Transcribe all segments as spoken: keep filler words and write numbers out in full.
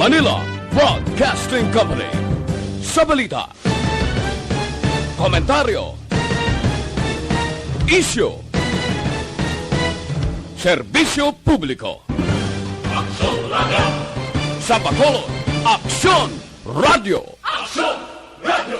Manila Broadcasting Company. Sa balita, komentaryo, isyu, serbisyo publiko. Aksyon Radio. Sa Bacolod, Aksyon Radio. Aksyon Radio.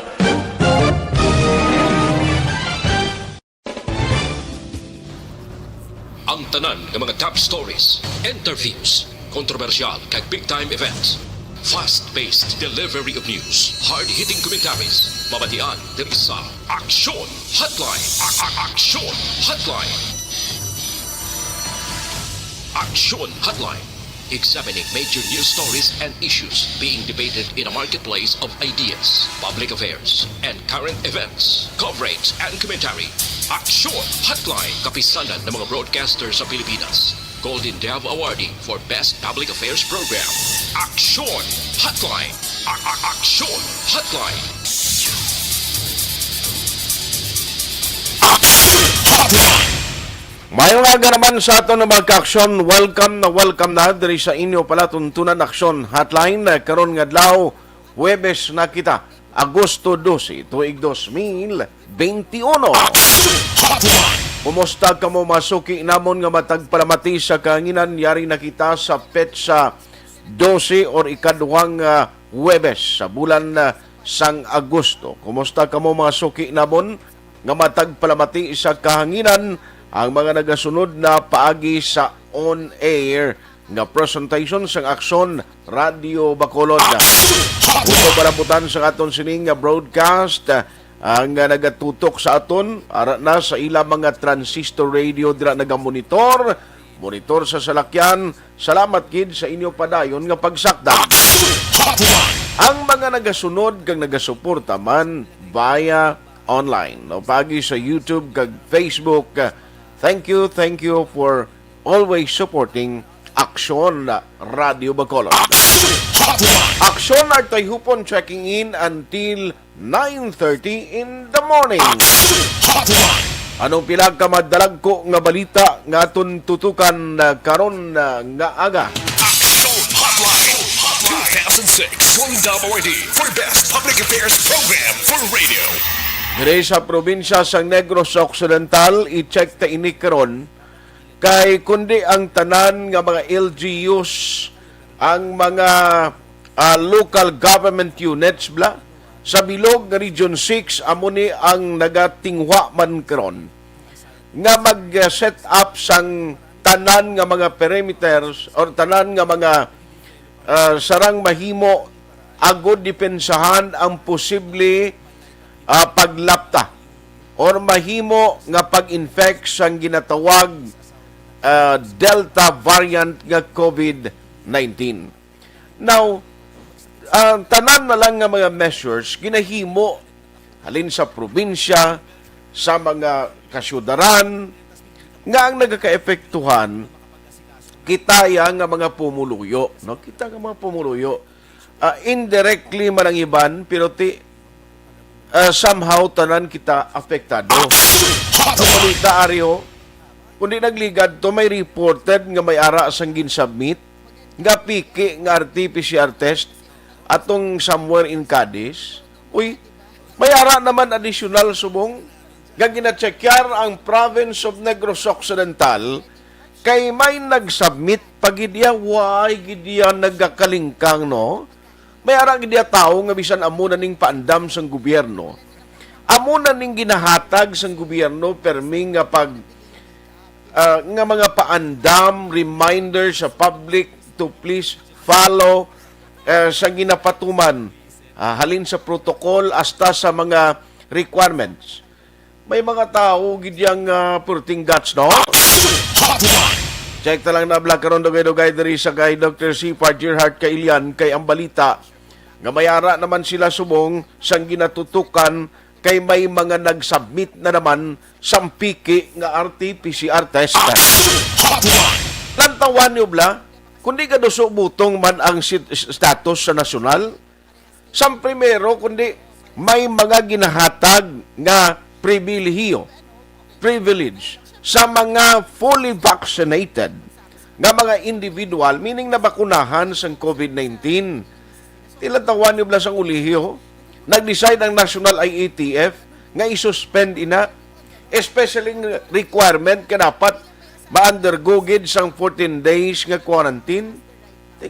Ang tanan nga mga top stories, interviews, kontrobersyal kag big time events, fast-paced delivery of news, hard-hitting commentaries, mabatian diri sa Aksyon Hotline. A- a- Aksyon Hotline. Aksyon Hotline. Examining major news stories and issues being debated in a marketplace of ideas, public affairs, and current events, coverage and commentary. Aksyon Hotline, kapisanan ng mga broadcaster sa Pilipinas. Golden Dove Awardee for Best Public Affairs Program. Aksyon Hotline. A- a- Aksyon Hotline. Aksyon Hotline. Mayong aga naman sa aton nga mga ka-aksyon. Welcome na welcome na diri sa inyo palatuntunan Aksyon Hotline. Karon nga adlaw, Huwebes na kita, Agosto dose, tuig dos mil benti uno. Aksyon Hotline. Kumusta kamo, mga suki namon nga matag palamati sa kahanginan? Yari na kita sa petsa dose or ikaduhang, ah, Huwebes sa bulan, ah, sang Agosto. Kumusta kamo, mga suki namon nga matag palamati sa kahanginan? Ang mga nagasunod na paagi sa on-air nga presentation sang Aksyon Radio Bacolod. Aksyon Hotline. Gusto balambutan sa aton sining nga broadcast, ah, ang, ah, nagatutok sa aton, ara na sa ila mga transistor radio dira nagamonitor, monitor sa salakyan. Salamat gid sa inyo padayon nga pagsakdag. Aksyon Hotline. Ang mga nagasunod kag nagasuporta man via online, no, paagi sa YouTube kag Facebook, ah, thank you, thank you for always supporting Aksyon Radio Bacolod. Aksyon Hotline. Aksyon Artoy Hupon checking in until nine thirty in the morning. Aksyon Hotline. Anong pila ka madalagko nga balita nga aton tutukan, ah, karon, ah, nga aga? Aksyon Hotline two thousand six, Golden Dove Awardee for Best Public Affairs Program for Radio. Diri sa probinsya sang Negros Occidental, i-check ta ini karon. Kay kundi ang tanan nga mga L G Us, ang mga, ah, local government units bla, sa bilog nga Region six, amo ni ang nagatinguha man karon nga mag-set up sang tanan nga mga perimeters or tanan nga mga, ah, sarang mahimo agud depensahan ang posible, ah, paglapta or mahimo nga pag-infect sang ginatawag, ah, Delta variant nga COVID nineteen. Now, ang tanan na lang nga mga measures ginahimo halin sa probinsya, sa mga kasyudaran, nga ang nagakaepektuhan kita ya nga mga pumuluyo, no? Kita nga mga pumuluyo, ah, indirectly man ang iban, pero ti, ah, somehow tanan kita apektado. Sa balita, Ario, kundi nagligad to, may reported nga may ara sang ginsubmit nga piki nga R T P C R test atong somewhere in Cadiz. Uy, may ara naman additional subong nga ginachekyar ang province of Negros Occidental, kay may nagsubmit pa gid iya, way gid iya nagakalingkang, no? May ara gid iya tawo nga bisan amo na ning paandam sang gobyerno, amo na ning ginahatag sang gobyerno permi nga pag, ah, nga mga paandam, reminder sa public to please follow, eh, sa ginapatuman, ah, halin sa protocol hasta sa mga requirements. May mga tawo gid yang, ah, purting guts, no? Check ta lang na bla karon dugay-dugay diri sa kay Doctor Sipar Gerhard Kailian, kay ang balita nga may ara naman sila subong sang ginatutukan kay may mga nag-submit na naman sang piki nga R T P C R test. Lantawan niyo bla, kundi gaduso butong man ang sit-, status sa nasyonal, sang primero, kundi may mga ginahatag nga pribilehiyo, privilege, sa mga fully vaccinated. nga mga individual, meaning nabakunahan sang COVID nineteen. Tilantawan niyo bala sang ulihi, nag-decide ang National I A T F nga i-suspend ina, especially ang requirement nga dapat ma-undergo gid sang fourteen days nga quarantine.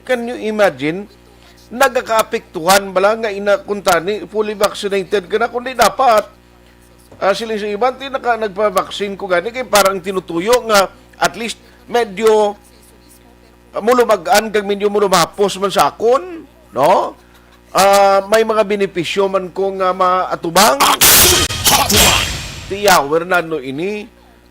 Can you imagine? Nagakaapektuhan bala nga ina kuntani fully vaccinated ka na, kundi dapat, ah, siling sa iban, ti naka-, nagpa-vaccine ko gani, kay parang tinutuyo nga at least medyo, ah, mulumag-an kag medyo mulumapos man sa akon, no? Ah, may mga benepisyo man ko nga maatubang. Tiyawer na no ini,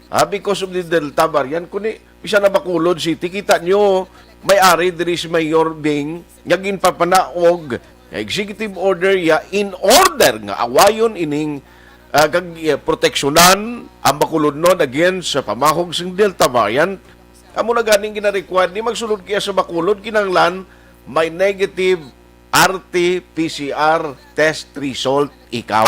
ah, because of the Delta variant. Kundi, bisan na Bacolod City, kita nyo, may ari diri si Mayor Bing, nga ginpapanaog nga executive order ya in order nga awayon ining, ah, kag, ah, proteksyonan ang Bacolodnon against sa pamahog sing Delta variant. Amo na ganing gina-require ni magsulod kaya sa Bacolod, kinahanglan may negative R T P C R test result ikaw.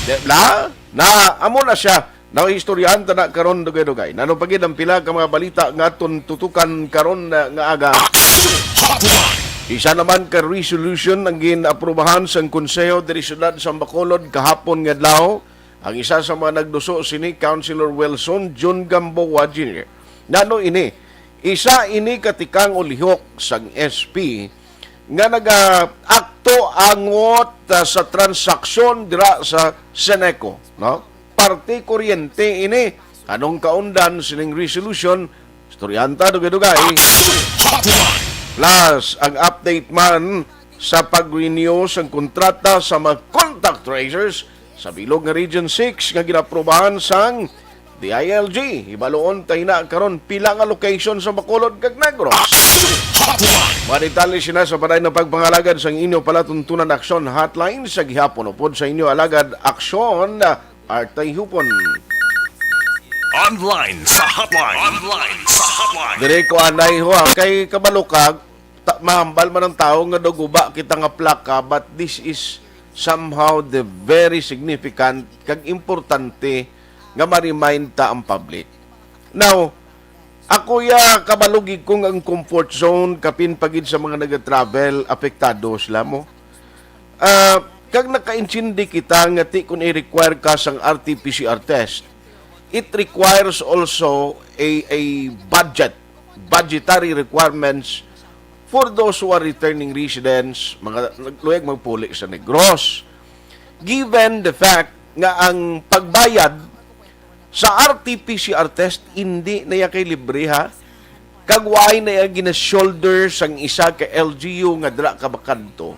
Di ba? Na, amo na siya. Naistoryahan ta na karon, dugay-dugay. Nano pa gid ang pila ka mga balita nga aton tutukan karon na nga aga? Isa naman ka resolution ang gin-aprubahan sang Konseho diri siyudad sa Bacolod kahapon nga adlaw. Ang isa sa mga nagduso sini, Councilor Wilson Jun Gamboa Junior. Nano ini? Isa ini ka tikang ulihok sang S P nga nagaakto angot, ah, sa transaksyon dira sa Seneco, no? Parte kuryente ini. Anong kaundan sining resolution? Istoryahan ta dugay-dugay. Plus, ang update man sa pag-renew sang kontrata sa mga contact tracers sa bilog nga Region six nga ginaprobahan sang D I L G. Hibaluon ta ina karon pila nga location sa Bacolod kag Negros. Mga detalye sina sa padayon nga pagpangalagad sang inyo palatuntunan Aksyon Hotline sa gihapon upod sa inyo alagad Aksyon, Artay Hupon. Online sa hotline. Online sa hotline. Dire ko anay ho, ah, kay kabalo ka, ta-, mahambal man ang tawo nga daw guba kita nga plaka, but this is somehow the very significant kag importante nga ma-remind ta ang public. Now, ako ya, kabalo gid ko nga ang comfort zone, kapin pa gid sa mga nag-travel, apektado sila mo. Ah, kag nakaintindi kita nga ti kun i-require ka sang R T P C R test, it requires also a, a budget, budgetary requirements for those who are returning residents, mga nagluwag magpuli sa Negros. Given the fact nga ang pagbayad sa R T P C R test, hindi na iya kay libre, ha? Kag waay na iya gina-shoulder sang isa ka L G U nga dira ka bakanto,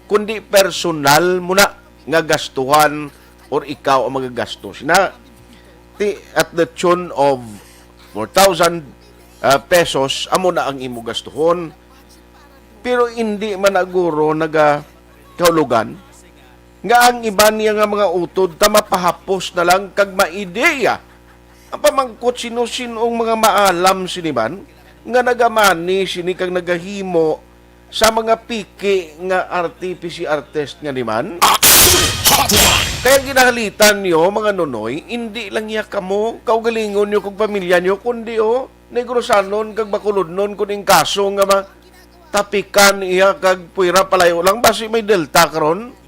kundi personal mo na nga gastuhan or ikaw ang magagastos. Na, ti, at the tune of four thousand, ah, pesos, amo na ang imo gastuhon. Pero hindi man na guro naga-, kahulugan nga ang iban niya nga mga utod ta mapahapos na lang kag maideya. Ang pamangkot, sino-sinong mga maalam sini man nga nagamani sini kag nagahimo sa mga piki nga R T P C R test nga ni man? Kaya ginahalitan niyo, mga nunoy, hindi lang iya kamo, kaugalingon niyo kag pamilya niyo, kundi, oh, Negrosanon kag Bacolodnon kun ing kaso nga ma-, tapikan iya kag puwera palayo lang, basi may Delta karon.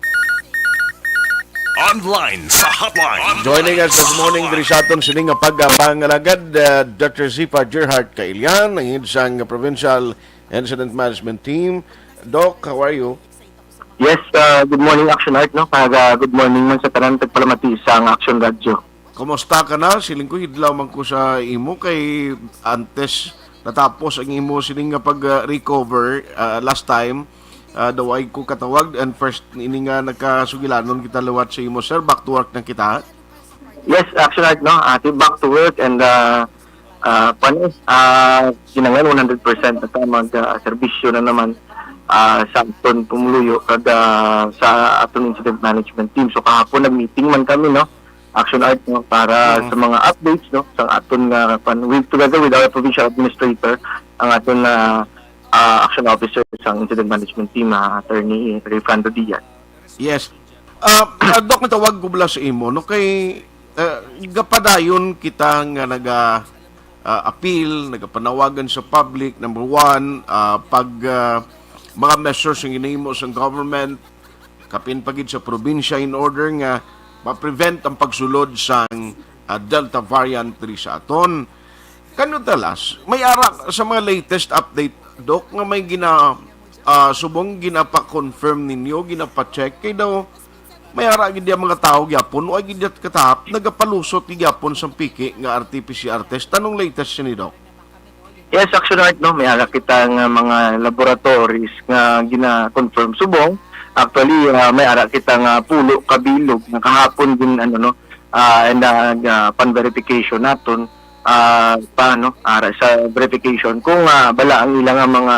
Online sa hotline. Joining us this morning diri sa aton sini nga pagpangalagad, uh, Doctor Zipa Gerhart Kailian, ang head sang Provincial Incident Management Team. Doc, how are you? Yes, uh, good morning, Action Art, no? Kag, uh, good morning man sa tanan, tagpalamati sa ang Action Radio. Kumusta ka na? Siling ko, hidlaw man ko sa imo kay antes natapos ang imo sining nga pag, uh, recover, uh, last time. Ah, daw ay ko katawag, and first ini nga nagkasugilanon kita liwat sa imo, sir. Back to work na kita. Yes, Action Art, no? Ati, back to work and, ah, ah, kwan, eh, ah, kinahanglan one hundred percent na ta mag, ah, serbisyo na naman, ah, sa aton pumuluyo kag, ah, sa aton incident management team. So kahapon nag-meeting man kami, no? Action Art, no, para Oo. sa mga updates, no, sa aton nga, kwan, with, together with our provincial administrator, ang aton, ah, ah, action officer sa incident management team, ah, Attorney Rayfrando Diaz. Yes. Ah, ah, Doc, natawag ko bala sa imo, no, kay, ah, gapadayon kita nga naga, ah, appeal, nagapanawagan sa public, number one, ah, pag, ah, mga measures nga ginahimo sang government, kapin pa gid sa probinsya, in order nga ma-prevent ang pagsulod sang, ah, Delta variant diri sa aton. Kano talas, may ara sa mga latest update, Doc, nga may gina, ah, subong ginapa-confirm ninyo, ginapa-check, kay daw may ara gid ang mga tawo gyapon, o ay gid katahap, nagapalusot gid gyapon sang piki nga R T P C R test. Anong latest sini, Doc? Yes, Action Art, no? May ara kita nga mga laboratories nga gina-confirm subong. Actually, ah, may ara kita nga pulo ka bilog nga kahapon din, ano, no? Ah, and, ah, ah, pan-verification naton, ah, pa, no? Ara sa verification kung, ah, bala ang ilang nga mga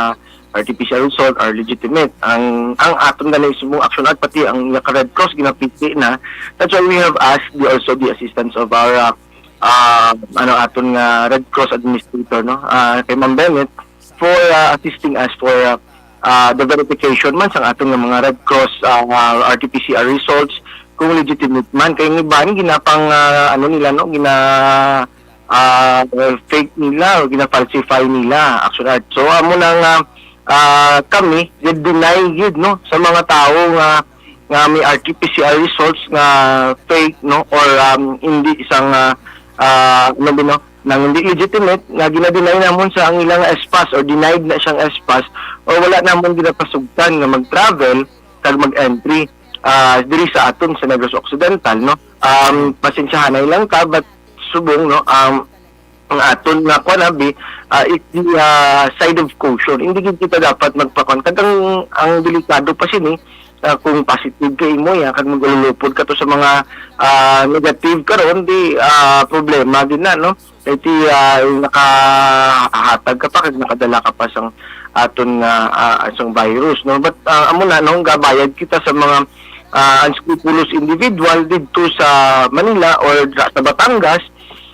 R T P C R result are legitimate. Ang, ang aton gani subong, Action Art, pati ang iya ka Red Cross ginapiti na. That's why we have asked the, also the assistance of our, ah, ah, ano, aton nga Red Cross administrator, no? Ah, kay Ma'am Bennett for, ah, assisting us for, ah, ah, the verification man sang aton nga mga Red Cross, ah, R T P C R results kung legitimate man. Kay ang iban ginapang, ah, ano nila, no? Gina, ah, fake nila o gina-falsify nila, Action Art. So, amo na nga, ah, kami, gid deny gid, no, sa mga tawo nga, nga may R T P C R results nga fake, no, or, um, hindi sang, ah, ah, ano ba, no, nang hindi legitimate, nga gina-deny namon sa ang ilang S pass or denied na siyang S pass or wala namon ginapasugtan nga mag-travel kag mag-entry, ah, diri sa aton sa Negros Occidental, no? Um, pasensyahanay lang ka, but subong, no, um, ang aton nga kuan abi, ah, is the, ah, side of caution. Hindi gid kita dapat magpakuan. Kag ang, ang delikado pa sini, ah, kung positive ka imo, ya, kag magalulupod ka to sa mga, ah, negative karon, di, ah, problema gid na, no? Kay ti, ah, nakahatag ka pa kag nakadala ka pa sang aton nga, ah, sang virus, no? But, ah, amo na, no, gabayad kita sa mga, ah, unscrupulous individual didto sa Manila or dra sa Batangas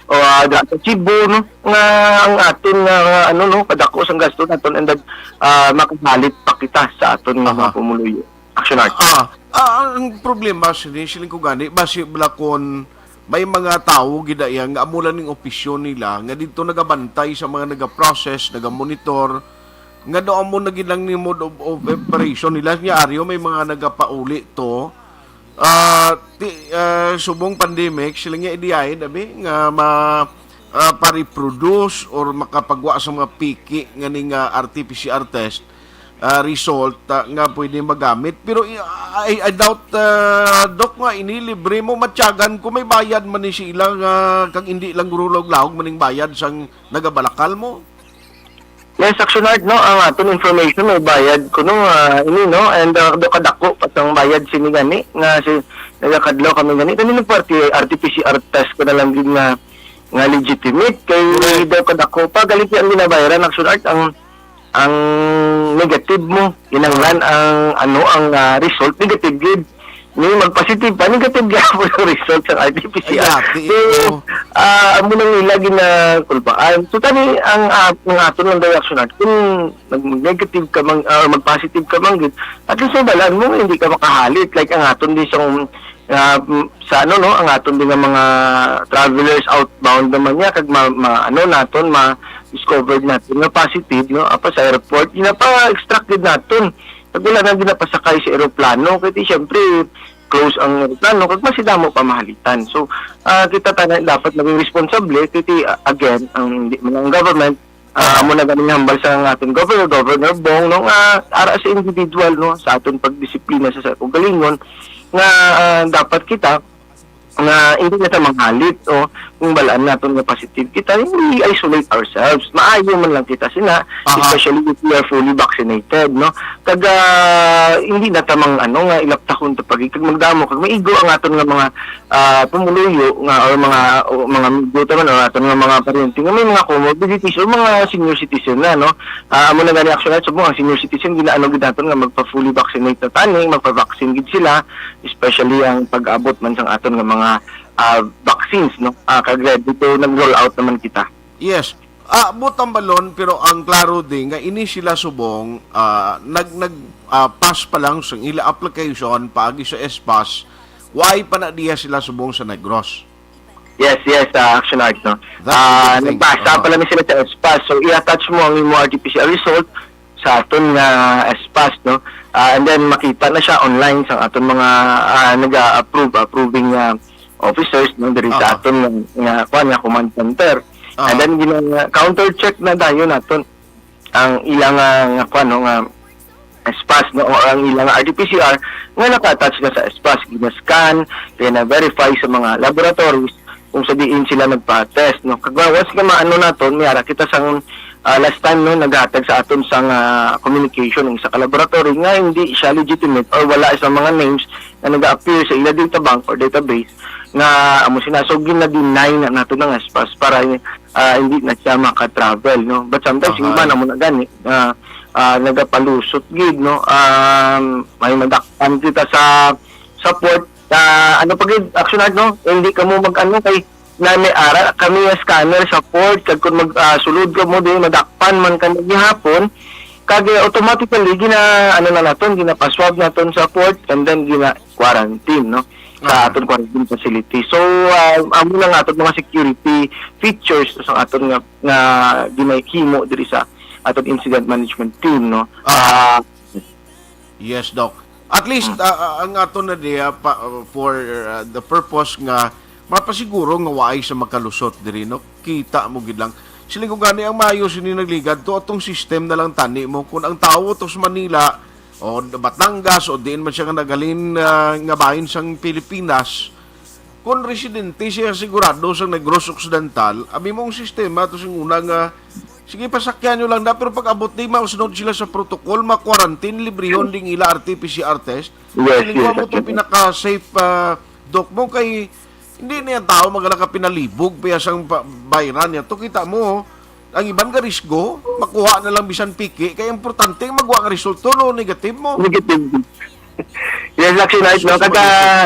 o, ah, dra sa Cebu, no? Nga ang aton nga, nga, ano, no, kadako sang gasto naton and then, ah, makahalit pa kita sa aton nga Aha. mga pumuluyo. Action Art. Ah, ah, ang problema, sini, siling ko gani, basi bala kon may mga tawo gid iya nga amo lang ning opisyon nila, nga didto nagabantay sa mga nagaprocess, nagamonitor, nga daw amo na gid lang ni mode of, of operation nila. Nya, Aryo, may mga nagapauli to. Ah, ti, ah, subong pandemic, sila nga idiyahin, abi, nga ma, ah, pa-reproduce or makapagwa sa mga piki nga ni nga R T P C R test, ah, result, ah, nga pwede magamit. Pero i, I, I doubt, ah, Doc, nga ini libre mo matyagan kung may bayad man ni sila nga kag hindi lang gurulog-lahog man ning bayad sang nagabalakal mo. Yes, Action Art, no? Ang aton information may bayad kuno, ah, ini, no? And, ah, do kadako pa sang bayad sini gani nga si nagakadlaw kami gani. Kani nang parte R T P C R test ko na lang gid nga, nga legitimate kay Correct. daw kadako pa. Galing ang ginabayaran, Action Art, ang, ang negative mo. Kinahanglan ang, ano, ang, ah, result negative gid. Ni magpositive pa, negative gyapon ang result sa R T P C R. Ay, yati, So, oo. ah, amo nang ila ginakulbaan. So, tani ang, ah, ang aton lang reaction natin, kung nag-, negative ka man, ah, mag-positive ka man gid, at least mabalaan mo nga hindi ka makahalit. Like ang aton di sa, ah, m-, sa ano, no, ang aton di nga mga travelers outbound naman niya, kag ma-, ma-, ano naton, ma-discovered natin nga positive, no, apa sa airport, ginapa-extract gid naton. Kag wala na ginapasakay sa eroplano, kay ti, siyempre, close ang eroplano, kag mas damo pa mahalitan. So, ah, kita tanan dapat maging responsable, kay ti, ah, again, ang, di man ang government, ah, amo na ganing hambal sa aton governor, Governor Bong, no, nga ara sa individual, no, sa aton pagdisiplina sa, sa kaugalingon, nga, ah, dapat kita nga hindi na ta manghalit, o kung balaan naton nga positive kita, we isolate ourselves. Maayo man lang kita sina, Aha. especially if we are fully vaccinated, no? Kag, ah, hindi na ta mang, ano, nga ilaptahon ta pagi, kag magdamo, kag maigo ang aton nga mga, ah, pumuluyo nga, or mga, o, mga amigo ta man, or aton nga mga paryente nga may mga comorbidities or mga senior citizen na, no? Ah, amo na gani, actually, subong ang senior citizen, ginaano gid naton nga magpa-fully vaccinate na tani, magpa-vaccine gid sila, especially ang pag-abot man sang aton nga mga, ah, vaccines, no? Ah, kag ready to nag-roll out naman kita. Yes. Ah, buot ang balon, pero ang klaro di nga ini sila subong, ah, nag, nag, ah, pass pa lang sa ila application paagi sa S pass, why pa na diya sila subong sa Negros? Yes, yes, ah, Action Art, no? That's Ah, a good thing. Nagpasa Uh-huh. pala ni sila sa S PAS. So, i-attach mo ang imo R T P C R result sa aton nga S PAS, no? Ah, and then makita na siya online sa aton mga ah, nag-approve, approving ah, officers, no, diri sa Aha. aton nga, nga, kuwan, nga command center. Aha. And then gina counter check na dayon naton ang ilang ah, nga, kuwan, no, nga S PAS, no, o ang ilang R T P C R nga naka-attach na sa S PAS, gina-scan, gina-verify sa mga laboratories kung sa diin sila nagpa-test, no. Kag once nga maano naton, may ara kita sang ah, last time, no, naghatag sa aton sang ah, communication ang isa ka laboratory nga hindi siya legitimate or wala sa mga names nga nag-appear sa ila data bank or database nga amo sina, so gina-deny na nato ng S PAS para ah, hindi na siya maka-travel, no. But sometimes yung iba Ahay. na mo na gani ah, ah, nagapalusot gid, no. Um, may madakpan kita sa sa port. Ah, ano pa gid, Action Art, no? Hindi ka mo mag-ano kay na may ara kami nga scanner sa port, kag kung mag ah, sulod ka mo din, madakpan man kami gihapon, kag eh, automatically gina ano na naton, ginapaswab naton sa port, and then gina quarantine, no, sa Aha. aton quarantine facility. So ah, amo na nga aton mga security features sa aton nga nga ginahimo diri sa aton incident management team, no. Ah. Ah, Yes, Doc. At least, ah, ah, ang ato na diya pa, uh, for uh, the purpose nga mapasiguro nga waay sa makalusot diri, no? Kita mo gid lang. Siling ko gani ang maayo sini nagligad to atong system na lang tani mo. Kung ang tawo to sa Manila, o Batangas, o diin man siya nga naghalin ah, nga bahin sang Pilipinas, kung residente siya sigurado sa Negros Occidental, abi mo ang sistema to sing una nga, sige, pasakyan nyo lang na, pero pag abot di, mausunod sila sa protocol, ma-quarantine, librehon ding ila R T P C R test. Yes, Feeling ko yes, mo itong yes. pinaka-safe, ah, Doc, mo kay hindi na yung tao magala ka pinalibog, piyasang pa, bayran niya. To kita mo, ang iban ka risgo, makuha na lang bisan piki, kay importante ang magwa nga resulto, no, negative mo. Negative. Yes, Action Art, no? Sus, Kada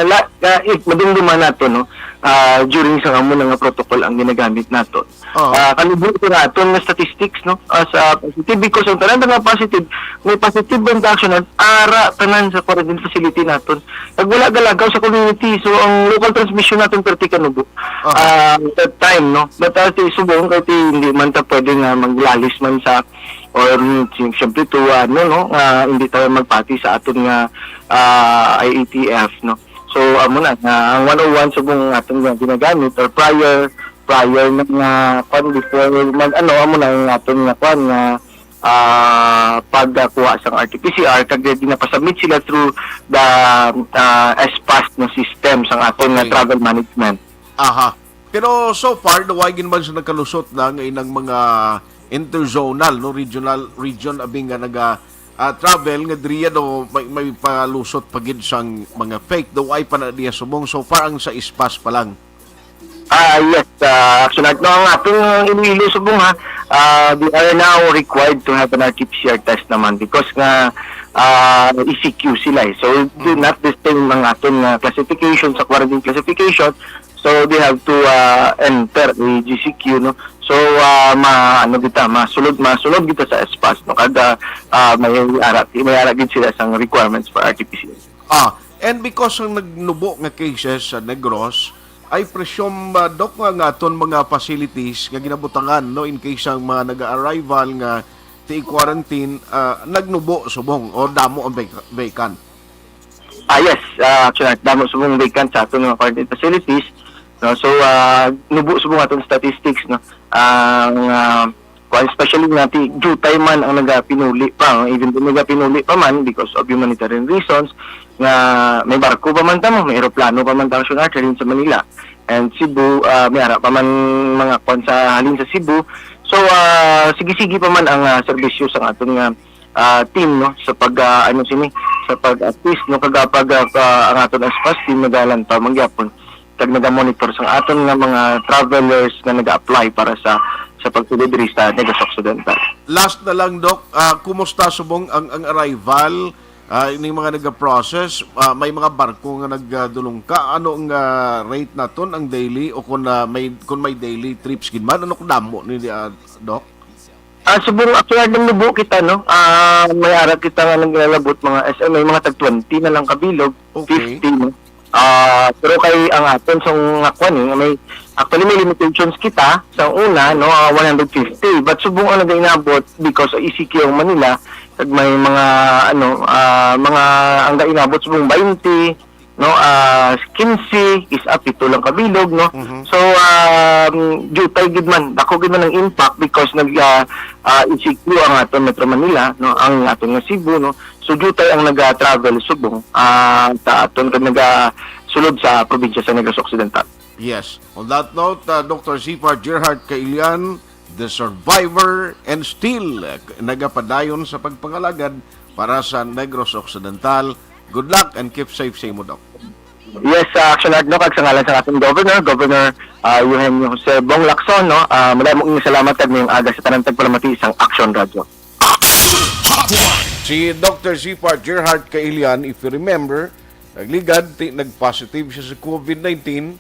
la, ka, eh, madumduman nato, no? Ah, during sa amo na nga protocol ang ginagamit nato. Oo. Ah, kalubo sa aton nga statistics, no? Ah, sa positive, because ang tanan nga positive, may positive ba ang Action Art, ara tanan sa quarantine facility naton. Nagwala galagaw sa community, so ang local transmission naton perti kanubo. Oo. Ah, that time, no? But uh, ti subong kay ti hindi man ta pwede nga maglalis man sa or mm, si- siyempre to ano, no, nga hindi tayo magpati sa aton nga ah, I A T F, no. So amo na nga ang one oh one subong ang aton nga ginagamit or prior prior na nga kwan before mag ano, amo na ang aton nga kwan nga ah, pagkuha sang R T P C R kag ginapasubmit sila through the ah, S PAS na system sang aton nga Okay. travel management. Aha. Pero so far, the way gid man sa nagkalusot na nga inang mga interzonal, no, regional region abi nga naga ah, travel nga diriya do may, may palusot pa gid sang mga fake, do way pa na diya subong. So far ang sa S PAS pa lang. Ah, yes, ah, Action Art. No, ang ating Iloilo subong ha, ah, they are now required to have an R T P C R test naman because nga ah, E C Q sila eh. So, Mhm. not the same ang aton nga classification sa quarantine classification. So, they have to ah, enter a G C Q, no? So, ah, ma, ano kita, masulod, masunod kita sa S PAS, no? Kada ah, may ara, may ara gid sila sang requirements for R T P C R. Ah, and because ang nagnubo nga cases sa Negros, I presume, ah, Doc, nga, nga aton mga facilities nga ginabutangan, no, in case ang mga nag-arrival nga ti quarantine, ah, nagnubo subong o damo ang vac- vacant. Ah, yes, ah, actually, damo subong vacant sa aton mga quarantine facilities. No? So, ah, nubo subong aton statistics, no? Ang ah, kwan, especially nga ti jutay man ang nagapinuli pa, no? Even though nagapinuli pa man because of humanitarian reasons nga may barko pa man tamo, may eroplano pa man tamo siya halin sa Manila and Cebu, ah, may ara pa man mga kwan sa halin sa Cebu. So, ah, sige-sige pa man ang ah, serbisyo sa aton nga ah, team, no, sa pag ah, ano sini, sa pag-assist, no, kag ah, pag ah, pa- ang aton S PAS team nagalantaw man gyapon kag naga-monitor sa aton nga mga travelers nga nag-apply para sa sa pagsulod diri sa Negros Occidental. Last na lang, Doc, ah, kumusta subong ang, ang arrival? Ah, ining mga nag-process, ah, may mga barko nga nagdulong ka. Ano ang ah, rate naton ang daily o kung ah, may kung may daily trips gid man, ano kung damo ni ah, Doc? Ah, subong actually naglubo kita, no? Ah, may ara kita nga naglalabot mga S M A, mga tag twenty na lang kabilog, Okay. fifty, no? Ah, pero kay ang aton sa nga kwan eh, nga may Actually, may limitations kita sa una, no, ah, one hundred fifty. But subong ang nagainabot because of E C Q ang Manila, kag may mga, ano, ah, mga ang gainabot subong twenty, no, ah, quince is up, pito lang kabilog, no. Mhm. So, um, jutay gid man, dako gid man ang impact because nag, ah, ah, E C Q ang aton Metro Manila, no, ang aton nga Cebu, no. So, jutay ang naga-travel subong, ah, sa aton kag nagasulod sa probinsya sa Negros Occidental. Yes. On that note, uh, Doctor Zephyr Gerhard Kailian, the survivor and still, uh, nagapadayon sa pagpangalagad para sa Negros Occidental. Good luck and keep safe sa imo, Doc. Yes, sa Action Art, no, kag sa ngalan sa ating governor, Governor, ah, Eugenio Jose Bong Lacson, no, ah, madamo nga salamat kag mayong aga sa tanan tagpalamati sang Action Radio. Si Doctor Zephyr Gerhard Kailian, if you remember, nagligad, ti-, nag-positive siya sa covid nineteen.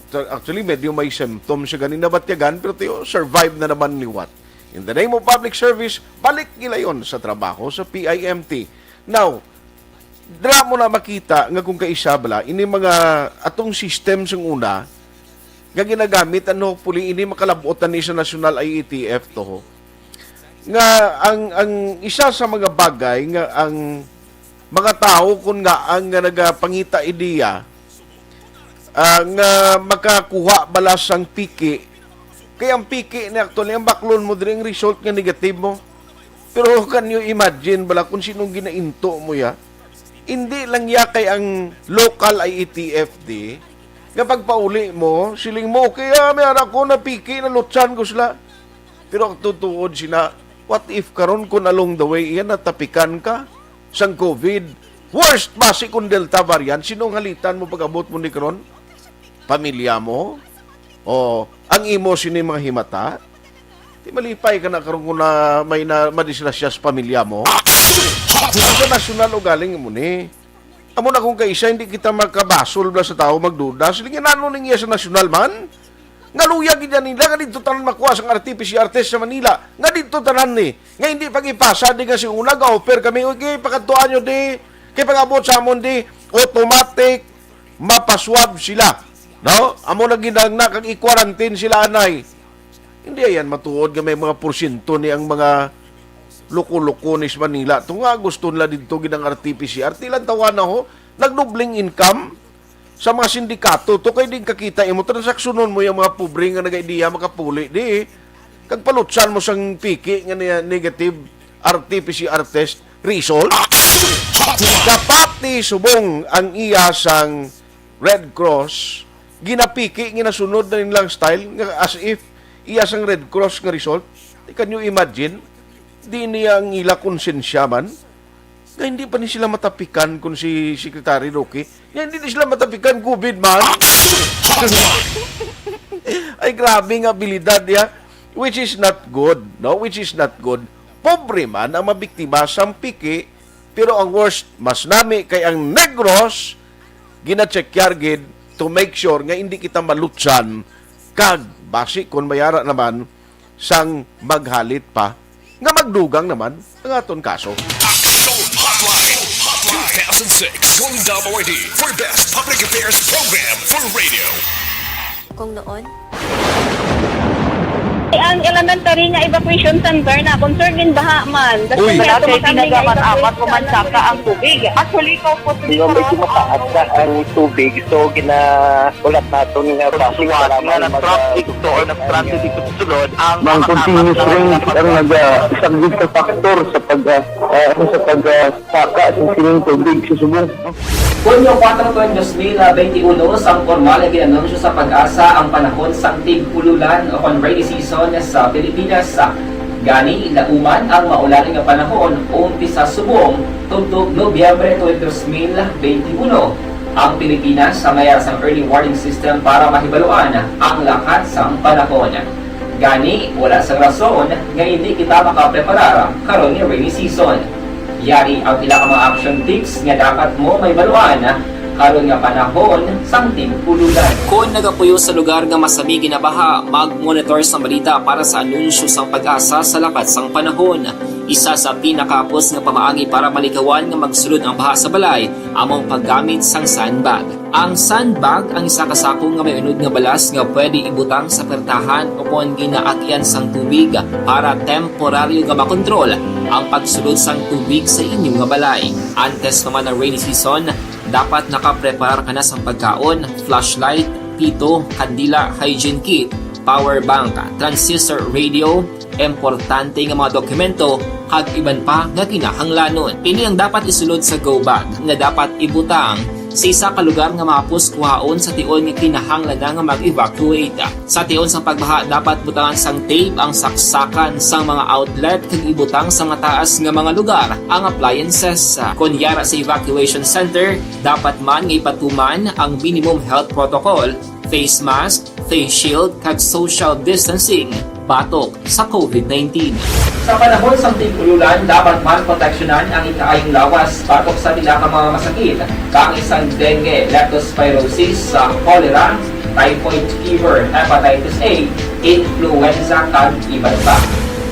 So, actually, medyo may symptoms siya gani nabatyagan, pero tiyo, survive na naman liwat. In the name of public service, balik gilayon sa trabaho sa P I M T. Now, dira mo na makita nga kung kaisa bala, ini mga atong system sang una, nga ginagamit, and hopefully, ini makalab-ot na ni sa National I E T F to, nga ang, ang isa sa mga bagay nga ang mga tawo kun nga ang nga nagapangita ideya, ah, nga makakuha bala sang piki. Kay ang piki ni actually, ang baklon mo diri, ang result nga negative mo. Pero can you imagine bala kung sinong ginainto mo ya? Hindi lang ya kay ang local I E T F D, nga pagpauli mo, siling mo, "Okay, ah, may ara ko na piki, nalutsan ko sila." Pero ang tutuod sina, what if karon kung along the way, iya natapikan ka sang covid? Worst pa si kung Delta variant, sino ang halitan mo pag-abot mo ni karon? Pamilya mo? O ang imo sini mga himata? Di malipay ka na karon kung na may na madisgrasya sa pamilya mo? Sa nasyonal o galing mo ni? Amo na kung kaisa, hindi kita makabasol bala sa tawo magduda. Sige, nano ning iya sa nasyonal man? Nga luya gid yan nila, nga dito tanan makuha sang R T P C R test sa Manila. Nga dito tanan ni. Nga hindi pag-ipasa di nga si una, ga-offer kami, "Okay, pakadtuan nyo di. Kay pag-abot sa amon di, automatic, mapaswab sila." No? Amo na ginang na, kag i-quarantine sila, anay. Hindi yan matuod nga may mga porsyento ni ang mga loko-loko ni sa Manila. Ito nga, gusto nila dito ginang R T P C R. Tilang tawa na ho, nagdubling income sa mga sindikato. To kay di kakita imo, transaksunon mo yung mga pobre nga nag-idea makapuli. Di, kag palutsan mo sang piki nga niya negative R T P C R test result. Kapati subong ang iya sang Red Cross, ginapiki, ginasunod na nilang style nga as if iya sang Red Cross nga result. Can you imagine? Di niya ang ila konsensya man. Nga hindi pa ni sila matapikan kung si Secretary Roque. Nga hindi ni sila matapikan, covid man. Ay, grabe nga abilidad niya. Which is not good, no? Which is not good. Pobre man ang mabiktima sang piki, pero ang worst, mas nami kay ang Negros, gina-check yar gid to make sure nga hindi kita malutsan, kag basi kon mayara naman sang maghalit pa, nga magdugang naman ang aton kaso. Action Hotline, Hotline two thousand six, One W I D for Best Public Affairs Program for Radio. Kung noon, Ang elementary nga evacuation center na concern din baha man. Uy. Kasi Wala medyo kay makami nga tinaga man, evacuation apat o man saka ang tubig. Actually, ikaw po, Di ba, medyo mataas na ang tubig, so gina-, ulat naton nga base Suwat para nga mag-, nag-traffic to or nag-traffic dito sa sulod, ang Mang mga continuous tama rain na ang naga-, isa gid ka factor sa pag, ah, ah, ano, sa pag, ah, saka sa sining tubig sa subong. Hunyo kuwatro, dos mil benti uno, sang pormal nga gin-anunsyo sa PAGASA ang panahon sang tig-ululan o kon rainy season sa Pilipinas. Gani, lauman ang maulan nga panahon, umpisa subong tubtob Nobyembre twenty, dos mil benti uno. Ang Pilipinas may ara sang early warning system para mahibaluan ang lakat sang panahon. Gani, wala sang rason nga indi kita makapreparar karon nga rainy season. Yari ang pila ka mga action tips nga dapat mo mahibaluan karon nga panahon sang tig-ululan. Kon nagapuyo sa lugar nga masami ginabaha, mag-monitor sang balita para sa anunsyo sang PAGASA sa lakat sang panahon. Isa sa pinakahapos nga pamaagi para malikawan nga magsulod ang baha sa balay amo ang paggamit sang sandbag. Ang sandbag ang isa ka sako nga may unod nga balas nga pwede ibutang sa pertahan o kon ginaagian sang tubig para temporaryo nga makontrol ang pagsulod sang tubig sa inyo nga balay. Antes pa man ang rainy season, dapat nakapreparar ka na sang pagkaon, flashlight, pito, kandila, hygiene kit, power bank, transistor radio, importante nga mga dokumento, kag iban pa nga kinahanglanon. Ini ang dapat isulod sa go bag nga dapat ibutang sa isa ka lugar nga mahapos kuhaon sa tion nga kinahanglan na nga mag-evacuate. Sa tion sang pagbaha, dapat butangan sang tape ang saksakan sang mga outlet kag ibutang sa mataas nga mga lugar ang appliances. Kon yara sa evacuation center, dapat man nga ipatuman ang minimum health protocol, face mask, face shield, kag social distancing batok sa covid nineteen. Sa panahon sang tig-ululan, dapat man proteksyonan ang ikaayong lawas batok sa pila ka mga masakit, kaangay sang dengue, leptospirosis, sa cholera, typhoid fever, hepatitis A, influenza, kag iban pa.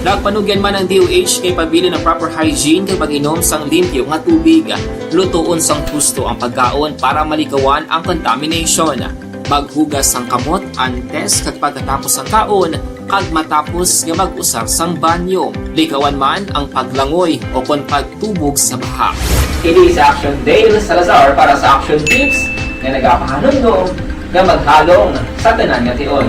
Nagpanugyan man ang D O H kay pabilin ang proper hygiene kag pag-inom sang limpyo nga tubig. Lutoon sang husto ang pagkaon para malikawan ang contamination. Maghugas sang kamot antes kag pagkatapos sang kaon, kag matapos nga mag-usar sang banyo. Likawan man ang paglangoy o kon pagtubog sa baha. Kini si Action Dale Salazar para sa Action Tips nga nagapahanumdom nga maghalong sa tanan nga tion.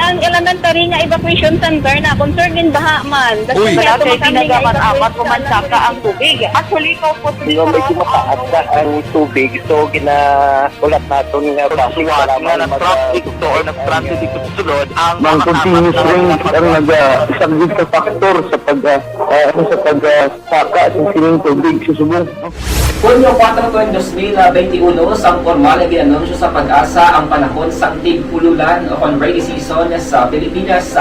Ang elementary nga evacuation center na concerned in baha man. Uy. Wala kay ginagaman amat ko man saka ang tubig. Actually, ikaw po, medyo mataas na ang tubig. So, gina- Ulat naton nga traffic nga para man nag-traffic to or nag-traffic dito sa sulod ang mga continuous rain ang naga-, isa gid ka factor sa pag, ah, ah, ano, sa pag, ah, saka sa sining tubig sa subong. Hunyo kuwatro, twenty, dos mil benti uno, sang pormal nga gin-anunsyo sa PAGASA ang panahon sang tig-ululan o kon rainy season sa Pilipinas.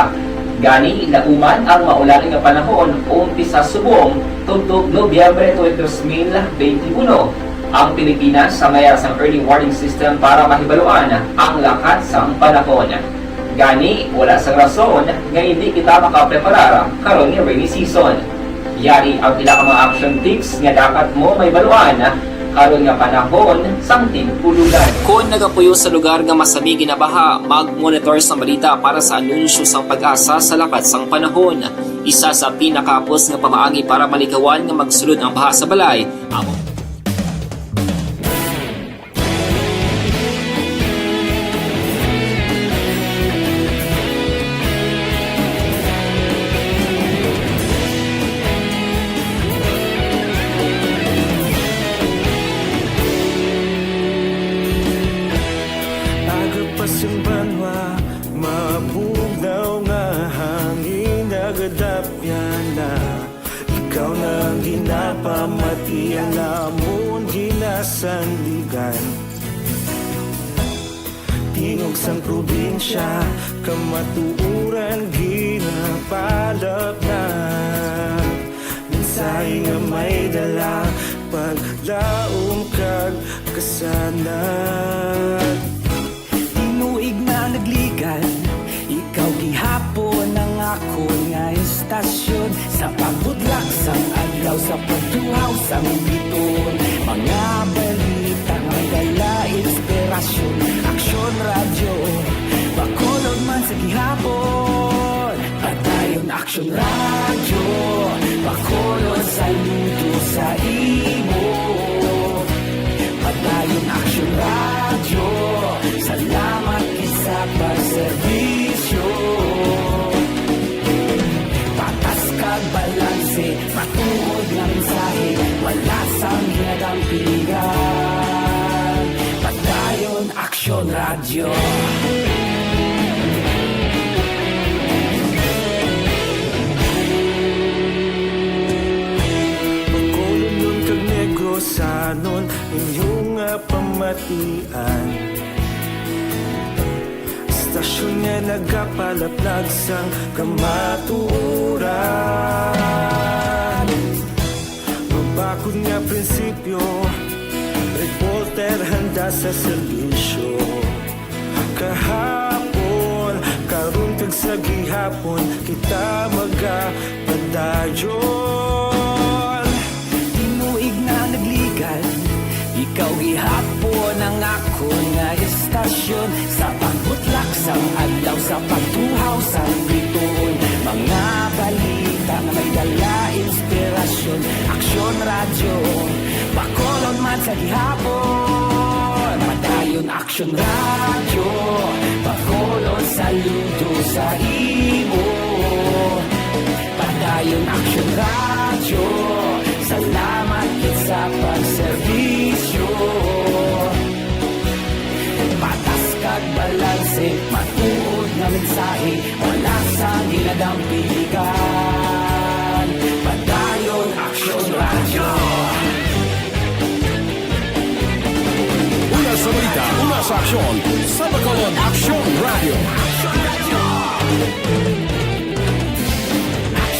Gani, lauman ang maulan nga panahon umpisa subong tubtob Nobyembre twenty, dos mil benti uno. Ang Pilipinas sa may sang early warning system para mahibaluan ang lakat sang panahon. Gani, wala sang rason nga hindi kita makapreparar karon nga rainy season. Yari ang pila ka mga action tips nga dapat mo mahibaluan karon nga panahon sang tig-ululan. Kon nagapuyo sa lugar nga masami ginabaha, mag-monitor sang balita para sa anunsyo sang PAGASA sa lakat sang panahon. Isa sa pinakahapos nga pamaagi para malikawan nga magsulod ang baha sa balay, amo. Aga pa sing banwa, mabugnaw nga hangin, nagadapyan na. Ikaw na ang ginapamati, ang amon ginasandigan. Tingog sang probinsya, kamatuoran ginapalapnag. Mensahe nga may dala, paglaom kag kasanag. Tinuig na nagligan, ikaw gihapon ang akon nga istasyon. Sa pagbudlak sang adlaw, sa pagtuhaw sang biton, mga balita may dala inspirasyon. Aksyon Radyo, Bacolod man sa gihapon. Padayon Aksyon Radyo, Bacolod, saludo sa imo. Padayon Aksyon Radyo, salamat gid sa pagserbisyo. Patas kag balanse, matuod nga mensahe, wala sang ginadampingan. Padayon Aksyon Radyo. Bacolodnon kag Negrosanon, inyo nga pamatian. Istasyon nga nagapalaplag sang kamatuoran. Akon nga prinsipyo, reporter handa sa serbisyo. Kahapon, karon kag sa gihapon, kita magapadayon. Tinuig na nagligan, ikaw gihapon ang akon nga istasyon. Sa pagbutlak sang adlaw, sa pagtuhaw sang bituon, mga balita nga may dala inspirasyon. Aksyon Radyo, Bacolod man sa gihapon. Padayon Aksyon Radyo, Bacolod, saludo sa imo. Padayon Aksyon Radyo, salamat gid sa pagserbisyo. Patas kag balanse, matuod nga mensahe, wala sang ginadampigan. Padayon Aksyon Radyo. Una sa balita, una sa aksyon, sa Bacolod Aksyon Radyo.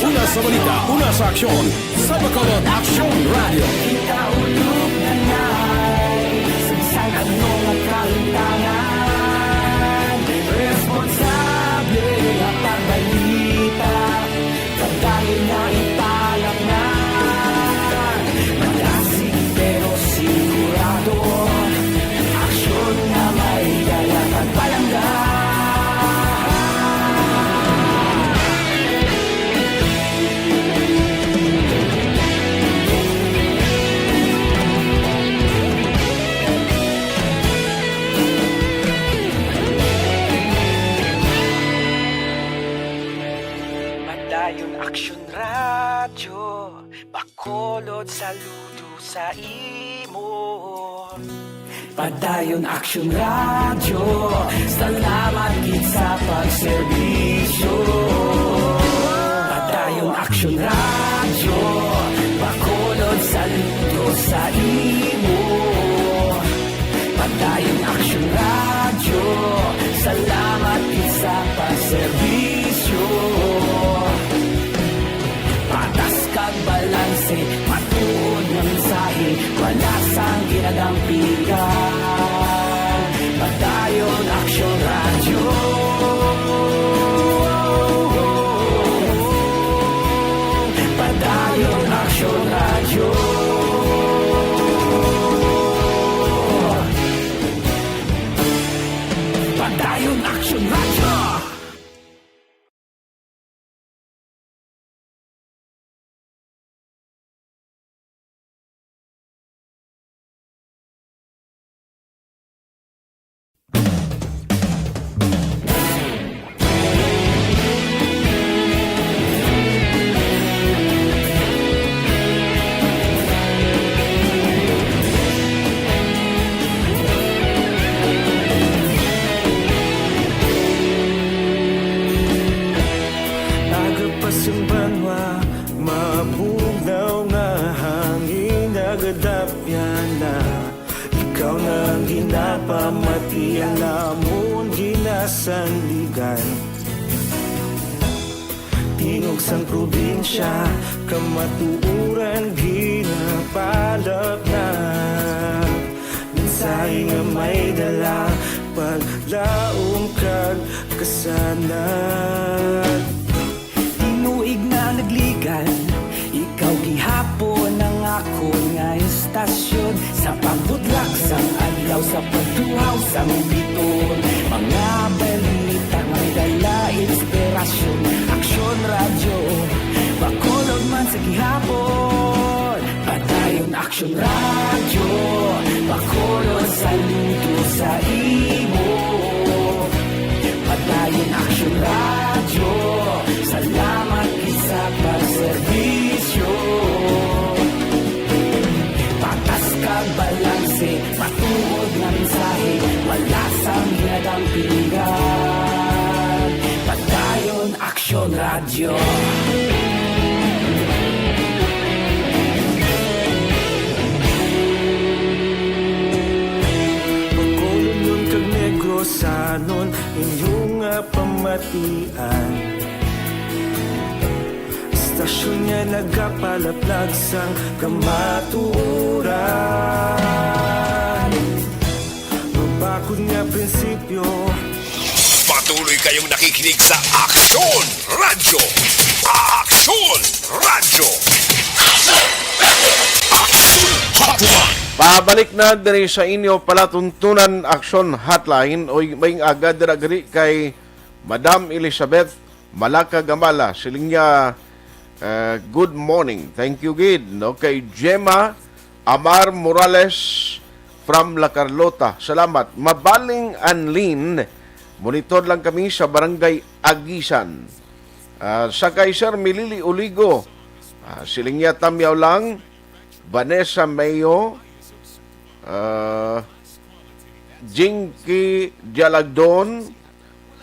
Una sa balita, una sa aksyon, sa Bacolod Aksyon Radyo. Kita ulog na nay, sa bisan ano nga kalimtangan, responsable nga pagbalita, pagdali nga ipalanglang. Madasig pero sigurado, aksyon nga may dala kag palangga. Padayon Aksyon Radyo, Bacolod, saludo sa imo. Padayon Aksyon Radyo, salamat gid sa pagserbisyo. Padayon Aksyon Radyo, Bacolod, saludo sa imo. Padayon Aksyon Radyo, salamat gid sa pagserbisyo. Patas kag balanse, matuod nga mensahe, wala sang ginadampigan. Padayon Aksyon Radyo. Padayon Aksyon Radyo. Padayon Aksyon Radyo. Aga pa sing banwa, mabugnaw nga hangin nagadapyan na. Ikaw na ang ginapamati, ang amon ginasandigan. Tingog sang probinsya, kamatuoran ginapalapnap. Mensahe nga may dala, paglaom kag kasanag. Tinuig na nagligan, ikaw gihapon ang akon nga istasyon. Sa pagbudlak sang adlaw, sa pagtuhaw sang bituon, mga balita nga may dala inspirasyon. Aksyon Radyo, Bacolod man sa gihapon. Padayon Aksyon Radyo, Bacolod, saludo sa imo. Padayon Aksyon Radyo, salamat gid sa pagserbisyo. Patas kag balanse, matuod nga mensahe, wala sang ginadampigan. Padayon Aksyon Radyo. Bacolodnon kag Negrosanon, inyo nga pamatian. Basta Asyon niya nagapalaplag sang kamatuoran. Mabakod nga prinsipyo. Patuloy kayong nakikinig sa Aksyon Radyo. Aksyon Radyo. Aksyon Hotline. Pabalik na diri sa inyo palatuntunan, Aksyon Hotline. Uy, may aga dira gani kay Madam Elizabeth Malaka Gamala, siling niya, eh, "Good morning." Thank you gid, no? Kay Gemma Amar Morales from La Carlota. Salamat. Mabaling Anlin, monitor lang kami sa Barangay Agisan. Ah, sa kay Sir Milili Uligo, ah, siling niya, "Tamyaw lang." Vanessa Mayo, ah, Jinky Dialagdon,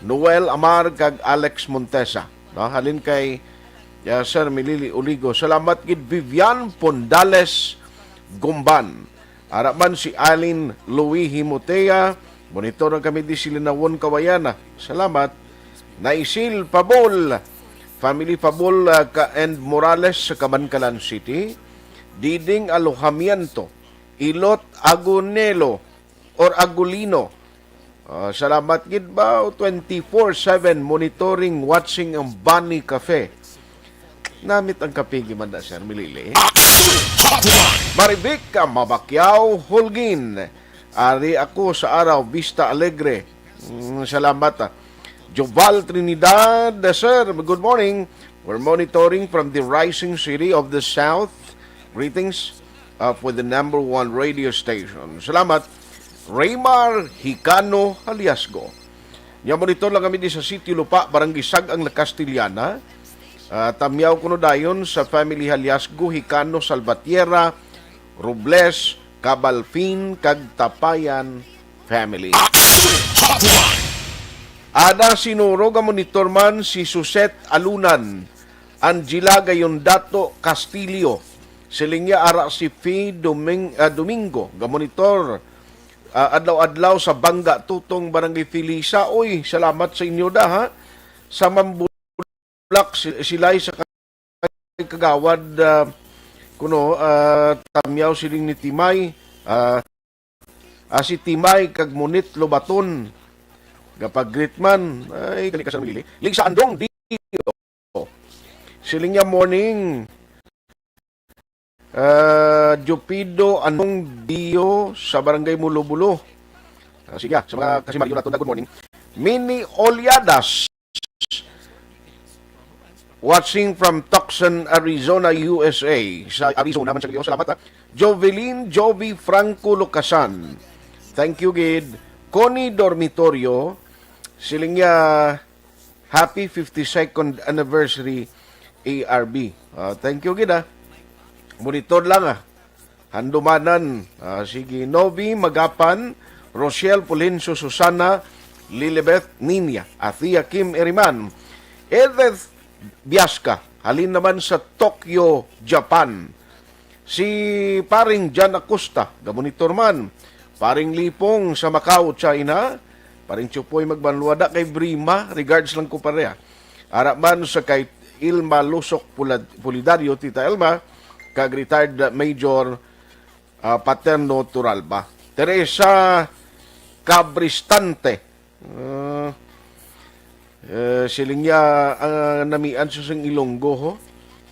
Noel Amar, kag Alex Montesa. No? Halin kay, ah, Sir Milili Uligo. Salamat gid, Vivian Pondales Gumban. Ara man si Alin Louis Himotea. Monitor na kami di Silinawon, Kawayana. Salamat. Naisil Pabol. Family Pabol, ah, ka and Morales sa Kabankalan City. Diding Alojamiento. Ilot Agunelo or Agulino. Ah, salamat gid ba? Twenty-four seven monitoring, watching ang Bunny Cafe. Namit ang kape, gimanda, Sir Milili. Action Hotline. Marivic Mabakyaw Holguin. Ari ako sa Araw, Vista Alegre. Mm, salamat, ah. Joval Trinidad, sir, good morning. We're monitoring from the rising city of the South. Greetings, uh, for the number one radio station. Salamat. Raymar Hicano Haliasgo. Nya, monitor lang kami di sa Sitio Lupa, Barangay Sag-ang, La Castellana. Ah, tamyaw kuno dayon sa family Haliasgo, Hicano, Salvatierra, Robles, Cabalfin, kag Tapayan family. Action Hotline. Ada Sinuro, ga monitor man si Suset Alunan, Angela Gayondato Castillo, siling niya, ara si Faye Doming-, ah, Domingo, ga monitor, ah, adlaw-adlaw sa Bangga Tutong, Barangay Felisa. Uy, salamat sa inyo da, ha. Sa Mambulak, si-, silay sa kay Kagawad, ah, kuno, ah, tamyaw siling ni Timay, ah, ah, si Timay kag Monit Lobaton. Gapag-greet man, ay, gali ka sa Milili. Lisa Andong Dio. Siling niya, morning. Ah, Jupido Andong Dio sa Barangay Mulobulo. Ah, sige, ah, sa mga kasimanyo nato, good morning. Mini Olyadas. Watching from Tucson, Arizona, U S A. Sa Arizona man siya, salamat, ha. Jovelyn Jovi Franco Lucasan. Thank you, gid. Connie Dormitorio, siling niya, "Happy fifty-second anniversary, A R B." Ah, thank you, gid, ha. Monitor lang, ah. Handumanan, ah, sige, Novi Magapan, Rochelle Pulinso, Susana, Lilibeth Ninia, Athea Kim Eriman, Edith Biasca, halin naman sa Tokyo, Japan. Si Paring Jan Acosta, gamonitor man. Paring Lipong sa Macau, China. Paring Chupoy Magbanluada kay Brima, regards lang ko pareha. Ara man sa kay Ilma Lusok Pulad-, Pulidario, Tita Ilma, kag retired Major, ah, Paterno Turalba. Teresa Cabristante. Ah, eh, siling niya, ah, namian sa sing Ilonggo, ho?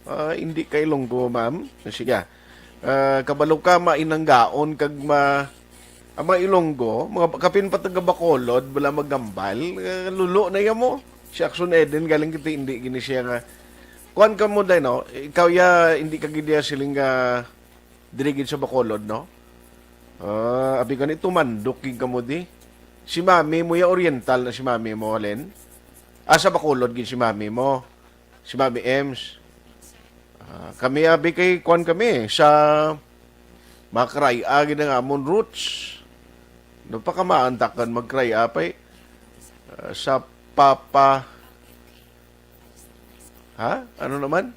Ah, hindi ka Ilonggo, ma'am. Sige. Ah, kabalo ka, mainanggaon kag ma-, ang mga Ilonggo, mga ba-, kapin pa taga Bacolod, wala magambal. Eh, lulo na iya mo. Si Action Eden, galing kita, hindi gini siya nga. Kuwan ka mo, day, no? Ikaw ya, hindi ka gid ya siling nga diri gid sa Bacolod, no? Ah, abi gani, tumandok gid ka mo di. Si mami mo ya, oriental na si mami mo, Len? Ah, sa Bacolod gid si mami mo. Si Mami Ems. Ah, kami, abi, kay kuwan kami, sa Makraya gid ang amon roots. No, pakamaantakan Makraya pa, eh. Ah, sa Papa, ha? Ano naman?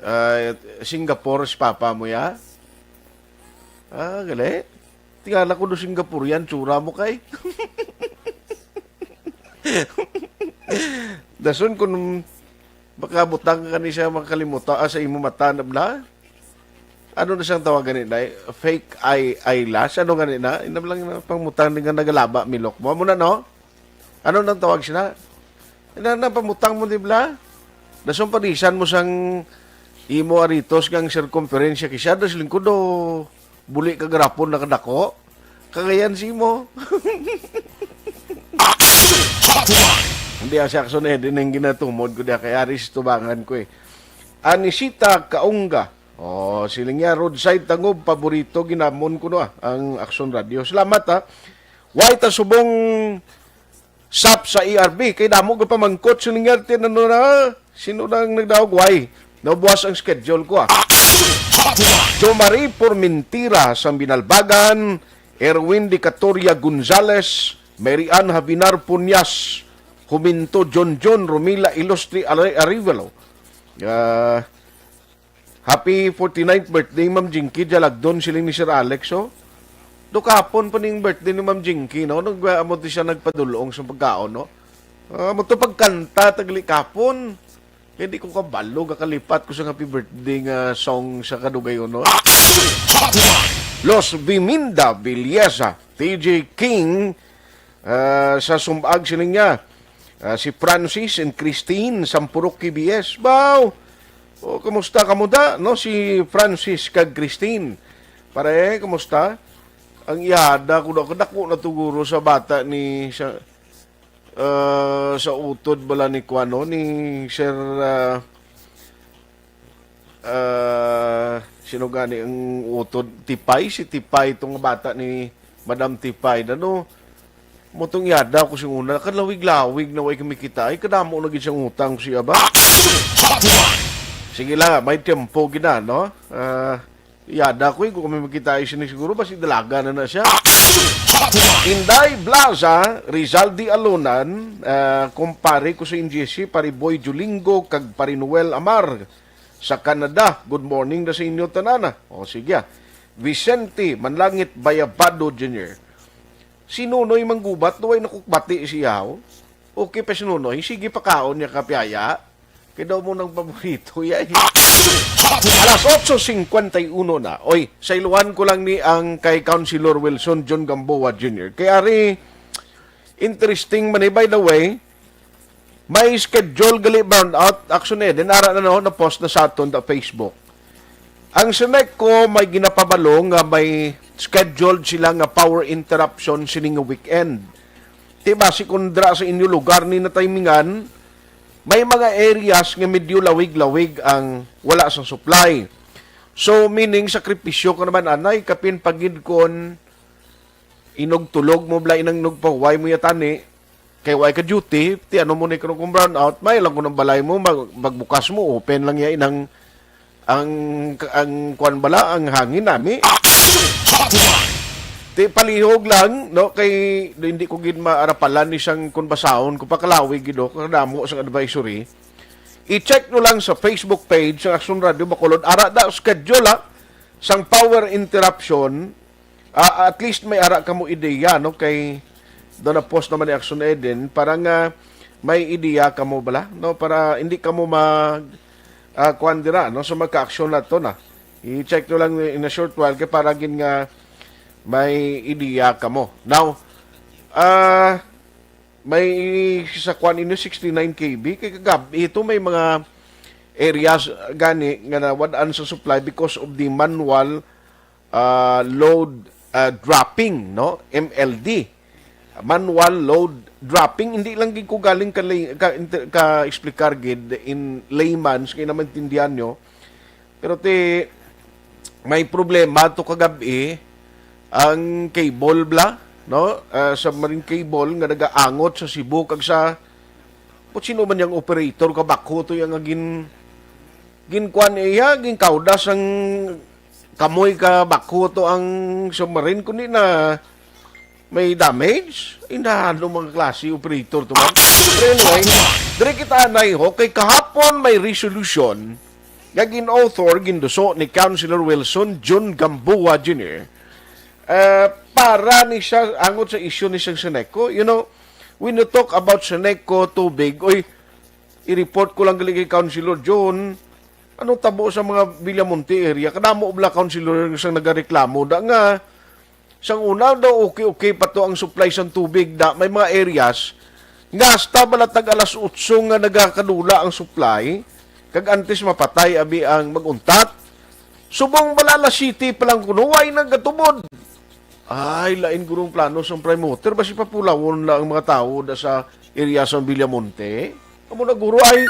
Ah, Singapore si Papa mo, ya? Ah, gali. Tingala ko do Singaporean, tsura mo kay. Dason kun Makabutang ka ni siya makalimuta ah, sa imo mata na bla? Ano na siyang tawagan ni na? Fake eye eyelash? Ano gani na? Inam lang na pangmutang ni nga nagalaba milok mo. Amo na, no? Ano nang tawag sila? Ina na pamutang mo, di bla? Dason padisan mo sang imo aritos nga ang sirkumferensya kisa das lingkod o buli ka garapon na kadako. Kagayan si mo. Hindi ah, si Action Eden ang ginatumod ko diya kay Aris tubangan ko eh. Anisita Kaunga. Oh, siling niya, roadside tangob, paborito ginamon ko no ah, ang Action Radio. Salamat ah. Why ta subong sap sa E R B? Kay damo ka pamangkot, siling niya, tinano na, sino na ang nagdaog? Why? Nabuwas ang schedule ko ah. Jomari Pormentira sang Binalbagan, Erwin Dicatoria Gonzales, Mary Ann Habinar Punyas, Huminto John John, Romila Ilustre Are- Arevalo. Ah, happy forty-ninth birthday, Ma'am Jinky Jalagdon, siling ni Sir Alex, oh. Do kahapon pa ning birthday ni Ma'am Jinky, no? Nag-amo to siya nagpadulong sa pagkaon, no? Ah, mo to pagkanta tagli kapon. Kaya di ko kabalo, kakalipat ko sa happy birthday nga song sa kadugayon, no? Los Biminda Villesa, T J King, ah, sa Sumbag siling niya. Ah, si Francis and Christine, Sampurok K B S. Baw! O, kumusta kamo da, no? Si Francis kag Christine. Pare, kumusta? Ang ihada ko na, kadako na tuguro sa bata ni, sa, ah, sa utod bala ni kuano, ni Sir, ah, ah, sino gani ang utod? Tipay? Si Tipay, itong bata ni Madam Tipay. Ano? Mutong yada ko sing una, kalawig-lawig na way kami kita. Ay, kadamo na gid siyang utang siya ba? Sige lang, may tempo gid na, no? Ah, yada ko, eh, kung kami magkita ay sini siguro, basi dalaga na na siya. Inday Blaza, Rizal di Alunan, ah, kumpare ko sa N G C, pare Boy Julingo, kag pare Noel Amar sa Canada. Good morning na sa inyo tanana. O, sige, ah. Vicente Manlangit Bayabado Junior. Si Nonoy Manggubat, duway nakukbati siya, oh. Okay pa si Nonoy, sige pakaon niya kapiyaya. Kaya daw mo nang paborito, ya, eh. Alas otso cincuenta y uno na. Oy, sa iluhan ko lang ni ang kay Councilor Wilson John Gamboa Junior. Kay ari, interesting man eh, by the way, may schedule gali brownout, Action Eden, ara na, no, na-post na sa aton sa Facebook. Ang Seneco may ginapabalo nga may scheduled sila nga power interruption sining nga weekend. Ti basi kung dra sa inyo lugar ni natimingan, may mga areas nga medyo lawig-lawig ang wala sa supply. So, meaning, sakripisyo ka naman, anay, kapin pagid kon inugtulog mo bala, inang nagpahuway mo yatani, kay way ka duty, ti ano mo ni kung brownout, may lang ko ng balay mo, mag-, magbukas mo, open lang ya inang, ang, ang kwan bala, ang hangin nami. Ti palihog lang, no, kay hindi ko gid maarapalan ni siyang kun basahon ko pakalawig gid, oh, kadamo sang advisory. I-check nyo lang sa Facebook page sa Action Radio Bacolod. Ara da schedule, ha, sang power interruption. Ah, at least may ara kamo ideya, no, kay doon na post naman ni Action Eden para nga may ideya kamo bala, no, para hindi kamo mag, ah, kuwan dira, no, so magka-action na to na. I-check nyo lang in a short while kay para gid nga may ideya kamo. Now, ah, may sa kuwan inyo sixty-nine K B kay kagab ito may mga areas gani nga nawad-an sa supply because of the manual, ah, load, ah, dropping, no, M L D. Manual load dropping, hindi lang gid ko galing ka, ka, ka explicar gid in layman's kay naman tindihan nyo. Pero ti may problema to kagab-i ang cable bla, no? Ah, submarine cable nga nagaangot sa Cebu kag sa, kung sino man yang operator ka backhoe to yang gin ginkuan iya, ginkaudas ang kamoy ka backhoe to ang submarine, kundi na may damage. Inano mga klase operator to man. Pero anyway, diri kita anay ho, kay kahapon may resolution nga gin-author, ginduso ni Councilor Wilson Jun Gamboa Junior, eh, para ni siya angot sa issue ni sang Seneco. You know, when you talk about Seneco, tubig, oy, i-report ko lang gali kay Councilor John, anong tabo sa mga Villamonte area? Kadamo bala, Councilor, sang nagareklamo da nga sang una daw okay-okay pa to ang supply sang tubig, da may mga areas nga hasta bala tag alas otso nga nagakadula ang supply, kag antes mapatay abi ang mag-untat. Subong bala alas siyete pa lang kuno, way nagatubod. Ay, lain gurong plano sang Prime Water. Basi papulawon lang ang mga tawo da sa area sa Villamonte. Amo na, guro, ay.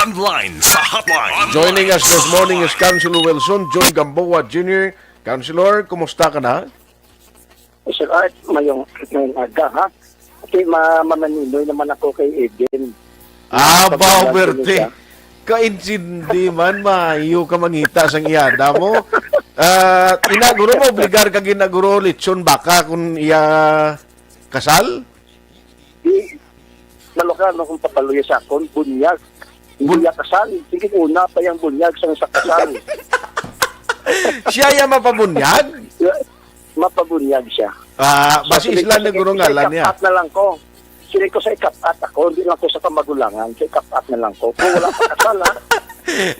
Online sa hotline. Joining us this morning is Councilor Wilson John Gamboa Junior. Councilor, kumusta ka na? Sir Art, mayong, mayong aga, ha? Kasi ma-, mamaninoy naman ako kay Eden. Ah, Pagkakilala ko Berte. Siya. Kaintindi man, maayo ka mangita sang iyada mo. Ah, ina, guro, mo obligar ka gina, guro, lechon baka kung iya kasal? Di, malukar na kung papaluya sa akon, bunyag. Hindi Bun- niya kasal. Sige, una pa yung bunyag sa, sa kasal. Siya ya mapabunyag? Mapabunyag siya. Ah, So, basi sige, isla na sige, guro sige, ngalan niya. Ikapat na lang ko. Sige ko sa ikapat ako, hindi lang ko sa kamagulangan, sa ikapat na lang ko. Kung wala pa kasal, ha?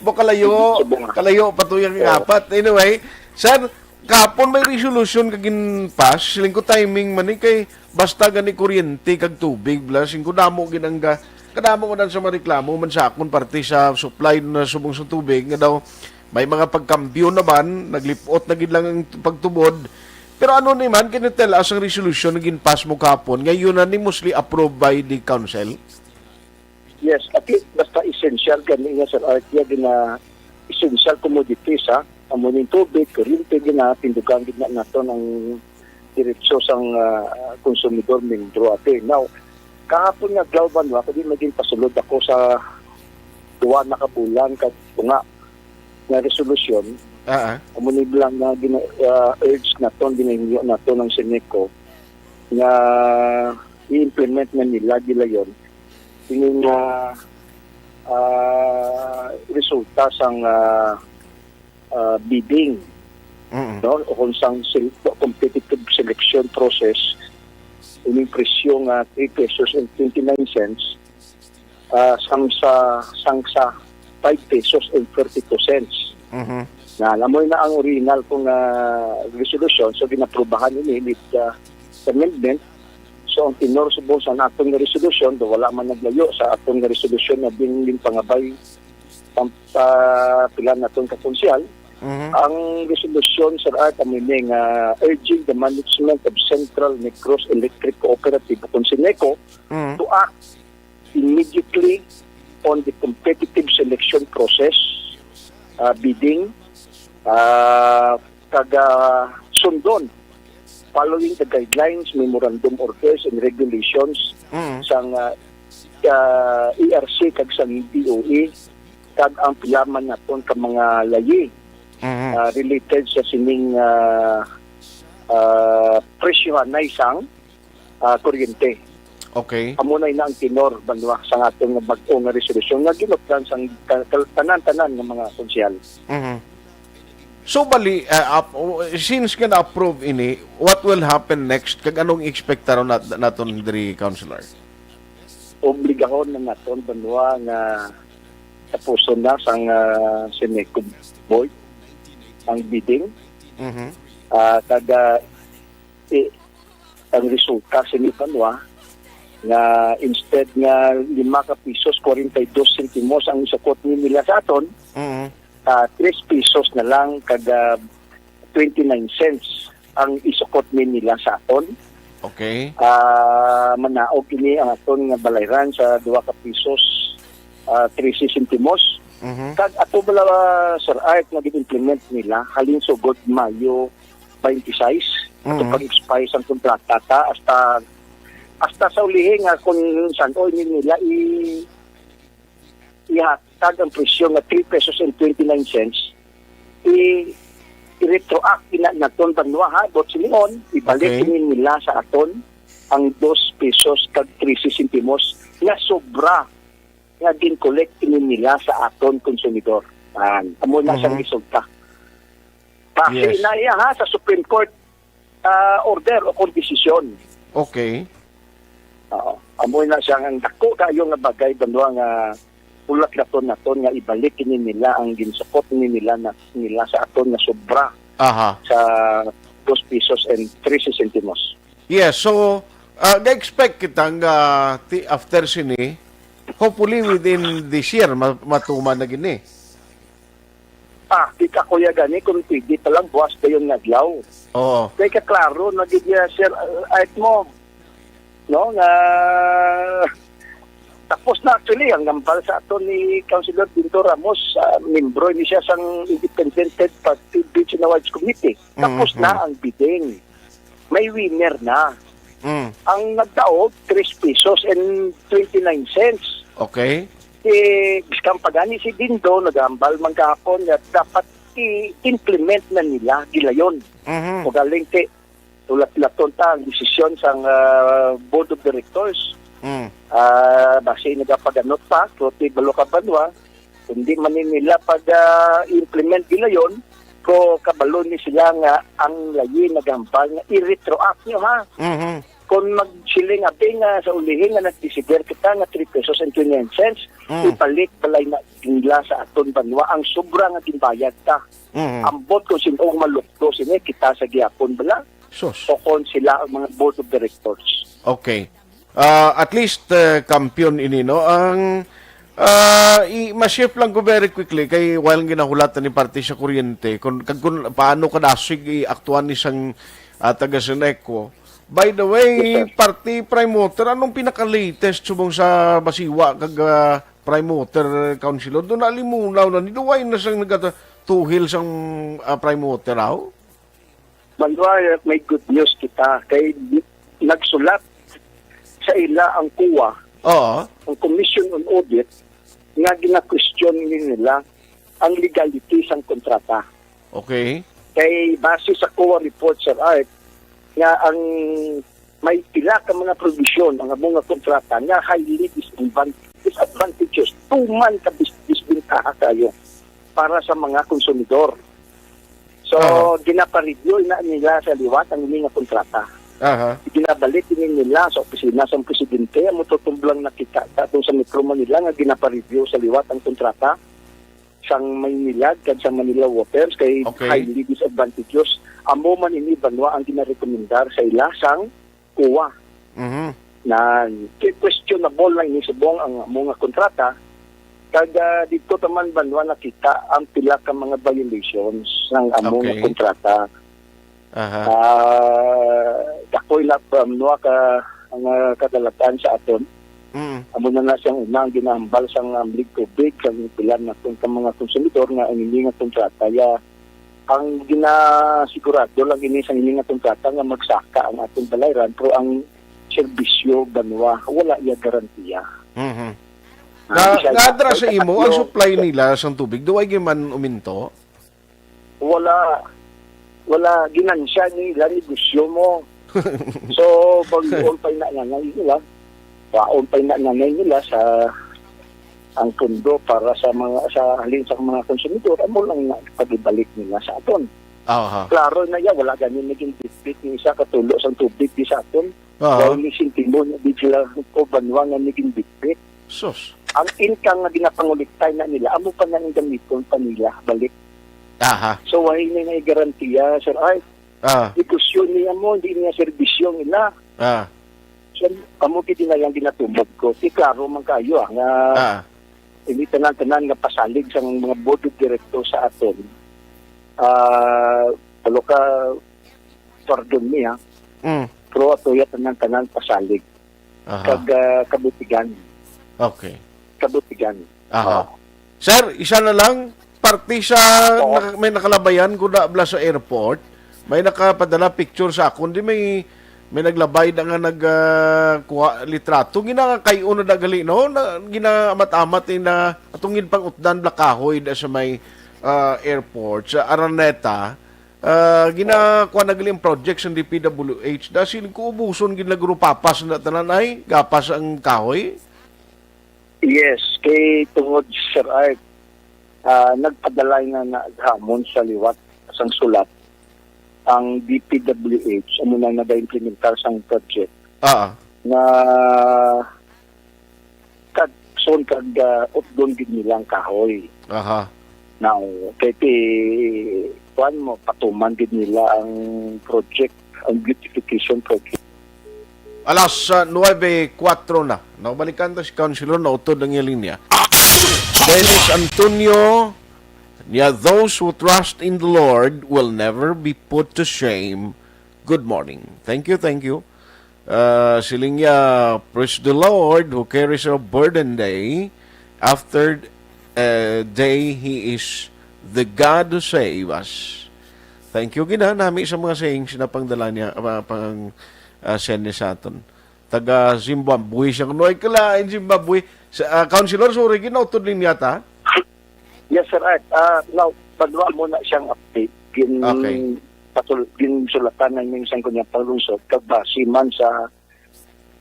Bo, kalayo, Subong, ha? Kalayo pa to yung Oo. Apat. Anyway, sir, kapon may resolution ka gin-pass, siling ko timing man ni kay basta gani kuryente kag tubig, bla, siling ko damo gid ang ga-, kadamo man sa mareklamo man sa akon parte sa supply na subong sa tubig nga daw may mga pagkambyo naman, naglipot na gid lang ang pagtubod. Pero ano ni man, can you tell us ang resolution nga gin-pass mo kahapon nga unanimously approved by the council? Yes, ati basta essential gani nga, Sir Art, ya gina essential commodities, ha. Amo ning tubig, kuryente, gina tindugan gid na naton ang diretso sang, ah, konsumidor, membro, ate. Now, kahapon nga adlaw, Banwa, kadi maging pasulod ako sa duwa na ka bulan kag tunga nga resolusyon. Ah, ah. Amo ni lang nga gina-, ah, urge naton, ginahinyo naton ang Seneco nga i-implement nga nila gilayon ini nga, ah, resulta sang, ah, ah, bidding, Mm-mm. no? O kung sang sil-, competitive selection process, ining presyo nga three pesos and twenty-nine cents, ah, sang sa, sang sa five pesos and thirty-two cents. Mhm. Na, alam mo na ang original kong, ah, resolution, so ginaprubahan ini with, ah, amendment. So, ang tenor subong sa aton nga resolution, do wala man naglayo sa aton nga resolution na din, din pangabay ang, ah, pila naton ka konsehal. Mhm. Ang resolution, Sir Art, amo ini nga urging the management of Central Negros Electric Cooperative o kon Seneco Mhm. to act immediately on the competitive selection process, ah, bidding, ah, kag, ah, sundon following the guidelines, memorandum, orders, and regulations Mm. sang, ah, ah, E R C kag sang D O E, kag ang pila man naton ka mga layi, Mm. ah, related sa sining, ah, ah, presyohanay sang, ah, kuryente. Okay. Amo na ina ang tenor, Banwa, sang aton nga bag-o nga resolusyon nga ginupdan sang ka-, ka-, tanan-tanan nga mga konsehal. Mhm. So, bali, uh, ap-, since nga na-approve ini, what will happen next? Kag anong ekspektaron nat-, naton diri, Councilor? Obligahon na naton, Banwa, nga tapuson na sang, ah, Seneco Board ang bidding. Mhm. Ah, kag, ah, i-, ang resulta sini, Banwa, nga instead nga lima ka pisos, kwarenta y dos sentimos ang isukot ni nila sa aton, Mhm. ah, tres pesos na lang kag, ah, twenty-nine cents ang isukot ni nila sa aton. Okay. Ah, manaog ini ang aton nga balayran sa duha ka pisos, ah, trese sentimos. Mhm. Kag ato bala, Sir Art, nga gin-implement nila halin sugod Mayo twenty-six, ato Mhm. pag-expire sang kontrata ta, hasta, hasta sa ulihi nga kung san-o ini nila i-, ihatag ang presyo nga three pesos and twenty-nine cents, i-, i-retroact ina naton, Banwa, ha, about silingon, ibalik Okay. ini nila sa aton ang dos pesos kag trese sentimos nga sobra nga gin-collect ini nila sa aton konsumidor. An, amo na sang Mhm. resulta. Base Yes. na iya, ha, sa Supreme Court, ah, order o kon desisyon. Okay. Oo. Amo na siya ang dako kayo nga bagay, banwa nga ulat-laton naton nga ibalik ini nila ang ginsukot ini nila na, nila sa aton nga sobra Aha. sa dos pesos and trese sentimos. Yes, so, ah, ga-expect kita nga ti-, after sini, hopefully within this year, ma-, matuman na gini. Ah, kita ko ya gani kung pwede pa lang buwas dayon nga adlaw. Oo. Kay kaklaro na gid niya, Sir, uh, Art mo, no, nga tapos na actually ang hambal sa ato ni Councilor Pinto Ramos, ah, membro ni siya sang Independent Third Party Beach and Awards Committee. Tapos Mhm. na ang bidding. May winner na. Mm. Ang nagdaog, tres pesos and twenty-nine cents. Okay. Si, biskang pa gani si Dindo, naghambal man kahapon nga dapat i-implement na nila gilayon. Mhm. O galing kay ulat-laton ta ang desisyon sang, ah, Board of Directors. Mm. Ah, basi nagapaganot pa, so, ti balo ka banwa, hindi man ni nila pag, ah, implement gilayon, ko kabalo ni sila nga ang layi nagambal nga i-retroact nyo, ha. Mhm. Kung magsiling abi nga sa ulihin nga nag-desider kita nga three pesos and twenty-nine cents, Mm. ibalik balay na nila sa aton banwa ang sobra nga ginbayad ta. Mhm. Ambot kung sino ang malukto sini, kita sa gihapon bala Sus. o kung sila ang mga board of directors. Okay. Ah, at least, uh, kampiyon ini, no? Ang, ah, i-, ma-shift lang ko very quickly kay while ginahulat ni parte sa kuryente, kung, kag kung paano kadasig i-aktuan ni sang, ah, taga Seneco. By the way, Yes, sir. parte prime water, anong pinaka-latest subong sa Basiwa kag, ah, prime water, Councilor? Doon na limunaw na, niduway na sang nagatuhil sang, ah, prime water, aw? Banwa, may good news kita. Kay nagsulat sa ila ang COA, Oo. ang Commission on Audit, nga gina-question ni nila ang legality sang kontrata. Okay. Kay base sa COA report, Sir Art, nga ang may pila ka mga provision ang amo nga kontrata nga highly disadvan-, disadvantageous, tuman ka dis-, disbentaha kayo para sa mga konsumidor. So, Aha. ginapareview na nila sa liwat ang ini nga kontrata. Aha. Ginabalik ini nila sa opisina sang presidente. Amo to tumblang nakita sa atong sa Metro Manila nga ginapareview sa liwat ang kontrata sang Maynilad kag sa Manila Waters kay Okay. highly disadvantageous. Amo man ini banwa ang ginarekomendar sa ila sang COA. Mhm. Na kay questionable lang ini subong ang amo nga kontrata. Kag, ah, dito taman banwa nakita ang pila ka mga violations ng amo nga Okay. kontrata. Aha. Ah, dakoy la banwa ka ang, ah, kadalatan sa aton. Mm. Amo na na siyang una ang ginahambal sang, um, League Tubig, sang bilan naton ka mga konsumidor nga ang ini nga kontrata ya ang ginasigurado lang ini sa ini nga kontrata nga magsaka ang atong balayran, pero ang serbisyo banwa wala iya garantiya. Mhm. Ah, Nga, bisag nga adra sa imo, ang pagkatlo, supply nila sang tubig, duway gyud man uminto? Wala, wala ginansya nila negosyo mo. So, bag-on pa'y naanganay nila, baon pa'y naanganay nila sa ang pondo para sa mga, sa halin sa mga konsumidor, amo lang na pagibalik nila sa aton. Aha. Klaro na ya, wala gani naging bitbit ni isa ka tulo sang tubig di sa aton. Aha. Wala ni sentimo na di sila o banwa nga naging bitbit. Sus. Ang income nga ginapanguliktay na nila, amo pa nang gamiton pa nila balik. Aha. So, wala na nga garantiya, Sir Art. Ah. Negosyo niya mo, hindi niya serbisyo nila. Ah. So, amo gid na yang ginatumog ko. Di klaro man kayo, ah, nga Ah. hindi tanan-tanan nga pasalig sa mga board of director sa aton. Ah, walo ka pardon niya. Mm. Pero ato ya tanan-tanan pasalig. Aha. Kag, ah, kabutigan. Okay. Kabutigan. Aha. Oh. Sir, isa na lang, parte sa Oo. nak-, may nakalabayan ko na bala sa airport, may nakapadala picture sa akon, di may, may naglabay na nga nag, ah, kuha litrato, ginakakayon na dagali, no? Na, ginaamat-amat, eh, na atong ginpangutdan bala kahoy da sa may, ah, airport, sa Araneta, ah, ginakuha na gali ang project sa D P W H. Da, siling ko, ubuson, ginagrupapas na tanan ay, gapas ang kahoy? Yes, kay tungod, Sir Art, ah, nagpadalay na naghamon sa liwat sang sulat ang D P W H, amo na nag-implementar sang project. Ah. nga kag son kag, ah, utdon gid nila ang kahoy. Aha. Now, kay ti, kuwan mo, patuman gid nila ang project, ang beautification project. Alas, ah, nuebe kuwatro na. Naubalikan ta si Councilor, nautod ang iyang linya. Dennis Antonio, niya, "Those who trust in the Lord will never be put to shame." Good morning. Thank you, thank you. Ah, siling niya, "Praise the Lord who carries our burden day after, uh, day. He is the God who save us." Thank you, gina, nami sa mga sayings na pangdala niya, ah, pang, ah, send niya sa aton. Taga Zimbabwe siya. Kuno ay kalain Zimbabwe. Sa, ah, Councilor, sorry, ginautod din yata. Yes, Sir Art. Ah, now, padwa mo na siyang update. Gin-, Okay. pasul-, ginsulatan na yung isang kunyang panglungsod, kagbase man sa,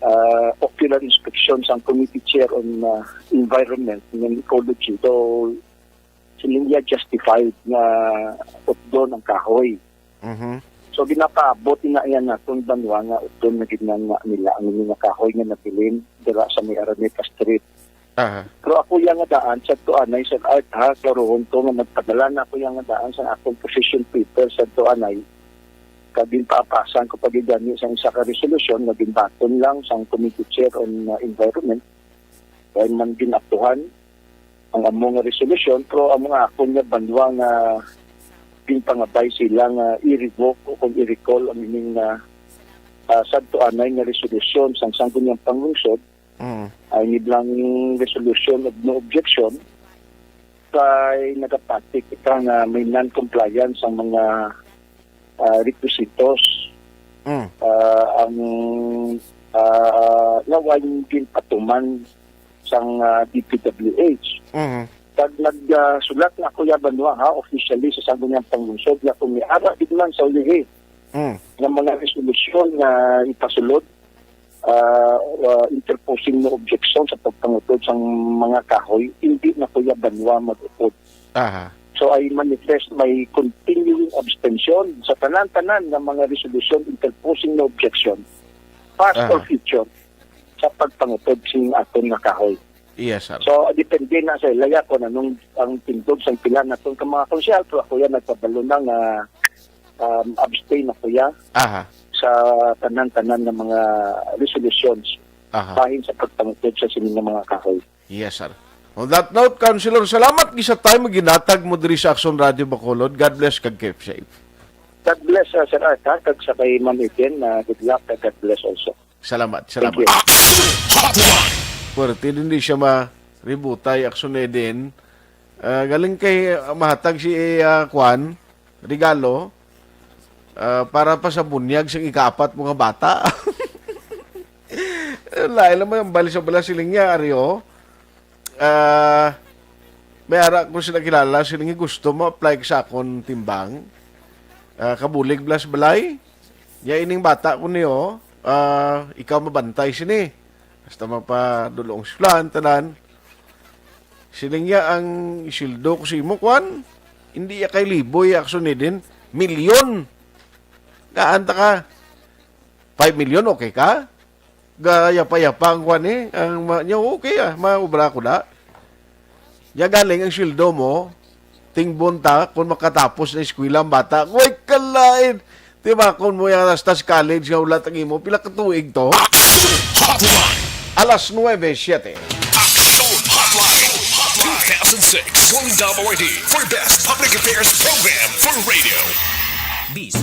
ah, ocular inspection sang Committee Chair on, ah, Environment and Ecology. So, sila niya justified nga utdon ang kahoy. Mhm. So, ginapaabot na iya naton banwa nga utdon na gid na nga nila ang mga kahoy nga nabilin dira sa may Araneta Street. Aha. Pero ako iya nga daan sa tuanay sa Art, ha, klarohon ko nga nagpadala na ako iya nga daan sa akong position paper sa tuanay. Kag ginpaapasan ko pa gid gani sa isa ka resolusyon nga ginbaton lang sang Committee Chair on, uh, Environment. Kay man ginaapruhan ang amo nga resolusyon, pero ang mga akon nga banwa nga ginpangabay sila nga i-revoke o kung i-recall ang ining, ah, ah, sadto anay nga resolusyon sang sangguniang panglungsod, Mm. ay niblang resolution of no objection, kay nagapati kita nga may non-compliance ang mga, ah, requisitos. Mm. Ah, ang, ah, nga wala ginpatuman sang, ah, D P W H. Mhm. Kag nag, ah, sulat na ako ya banwa, ha, officially sa sangguniang panglungsod nga kung may ara gid man sa ulihi Mm. nga mga resolusyon nga ipasulod, ah, ah, interposing no objection sa pagpangutod sang mga kahoy, hindi na ko ya banwa mag-upod. Aha. So, I manifest my continuing abstention sa tanan-tanan nga mga resolusyon interposing no objection, past Aha. or future, sa pagpangutod sing aton nga kahoy. Yes, sir. So, depende na sa ilaya kung anong ang tindog sang pila naton ka mga konsehal, pero ako yan nagpabalo na nga, um, abstain ako ya Aha. sa tanan-tanan nga mga resolutions Aha. bahin sa pagpangutod sa sini nga mga kahoy. Yes, sir. On that note, Councilor, salamat gid sa time nga ginatag mo diri sa Aksyon Radio Bacolod. God bless kag keep safe. God bless, uh, Sir Art, ha, kag sa kay Ma'am Eden, uh, good luck kag God bless also. Salamat, Thank salamat. you. Action Hotline. Pwerte din di siya ma-rebutay, Aksyon Eden. Ah, galing kay, ah, mahatag si, ah, Kwan, regalo, ah, para pa sa bunyag sa ikaapat mga bata. Lain naman ang bali sa bala siling niya, Ario. Ah, may ara ko sila kilala, siling niya gusto mo apply sa akon timbang. Ah, kabulig bala sa balay. Ya ining bata ko niyo, ah, ikaw mabantay sini. Hasta mapadulong sulan, tanan. Siling niya ang sweldo ko sa imo, kwan? Hindi ya kay libo, ya, Aksyon Eden. Milyon! Gaan ta ka? Five million, okay ka? Gayapa-yapa ang kwan eh. Ang ma-, niya, okay ah, maubra ko na. Ya galing ang sweldo mo, tingbon ta kung makatapos na eskwela ang bata. Way kalain! Di ba, kung mo yan hasta sa college nga ulat ang imo, pila ka tuig to? Action Hotline. Alas nuebe siete. Action Hotline. Two thousand six Golden Dove Awardee for Best Public Affairs Program for Radio. Bis.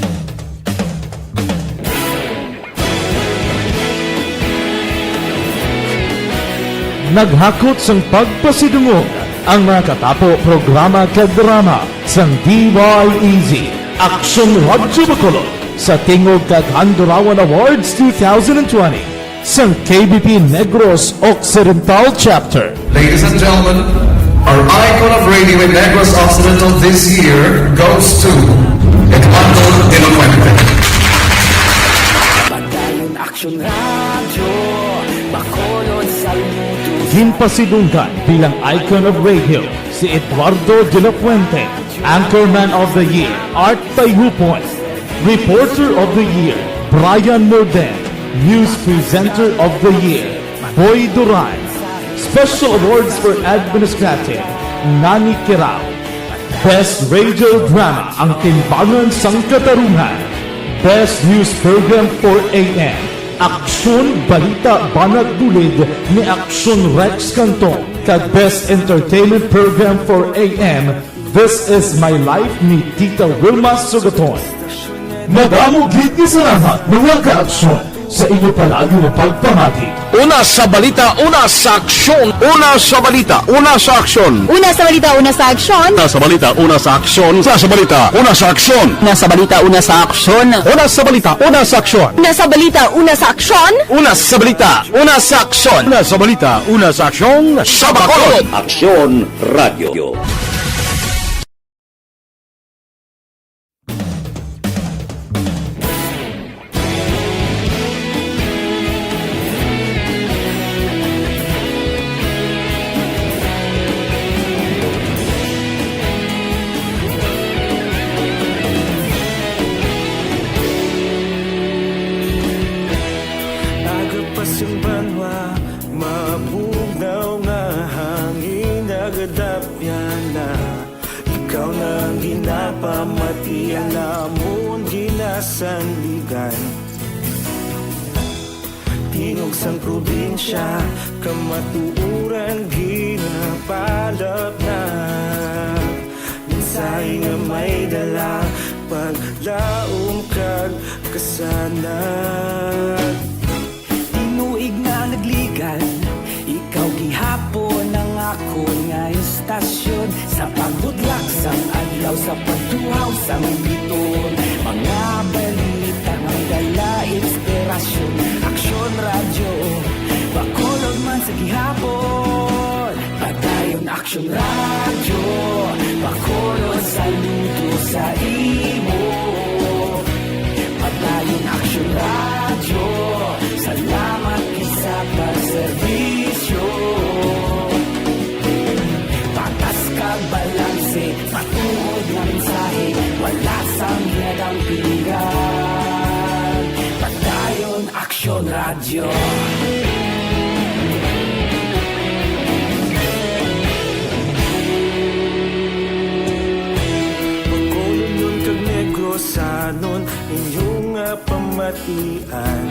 Naghakot sang pagpasidungog ang mga katapo programa kag drama sang D Y E Z, Aksyon Radyo Bacolod, sa tingog kag Handurawan Awards two thousand and twenty, sang K B P Negros Occidental Chapter. Ladies and gentlemen, our icon of radio in Negros Occidental this year goes to Eduardo de la Fuente. Padayon Aksyon Radyo, Bacolod, Salmuto. Ginpasidunggan bilang Icon of Radio si Eduardo de la Fuente, Anchorman of the Year, Art Tayupon, Reporter of the Year, Brian Morden, News Presenter of the Year, Boy Duran. Special Awards for Administrative, Nani Kirao. Best Radio Drama, Ang Timbangan sang Katarungan. Best News Program for A M, Aksyon Balita Banat Bulid ni Aksyon Rex Canton, kag Best Entertainment Program for A M, This Is My Life ni Tita Wilma Sugaton. Madamo gid nga salamat, mga ka-aksyon, sa inyo palagi nga pagpamati. Una sa balita, una sa aksyon. Una sa balita, una sa aksyon. Una sa balita, una sa aksyon. Una sa balita, una sa aksyon. Una sa balita, una sa aksyon. Una sa balita, una sa aksyon. Una sa balita, una sa aksyon. Una sa balita, una sa aksyon. Una sa balita, una sa aksyon. Una sa balita, una sa aksyon. Sa Bacolod. Aksyon Radio. Aga pa sing banwa, mabugnaw nga hangin nagadapyan na. Ikaw na ang ginapamatian namon ginasandigan. Tingog sang probinsya, kamatuoran ginapalapnag. Mensahe nga may dala, paglaom kag kasanag. Tinuig nga nagligad, ikaw gihapon ang akon nga istasyon. Sa pagbudlak sang adlaw, sa pagtuhaw sang biton, mga balita nga may dala inspirasyon. Aksyon Radyo, Bacolod man sa gihapon. Padayon Aksyon Radyo, Bacolod, saludo sa imo. Padayon Aksyon Radyo, salamat gid sa pagserbisyo. Patas kag balanse, matuod nga mensahe, wala sang ginadampigan. Padayon Aksyon Radyo. Bacolodnon kag Negrosanon, inyo nga pamatian.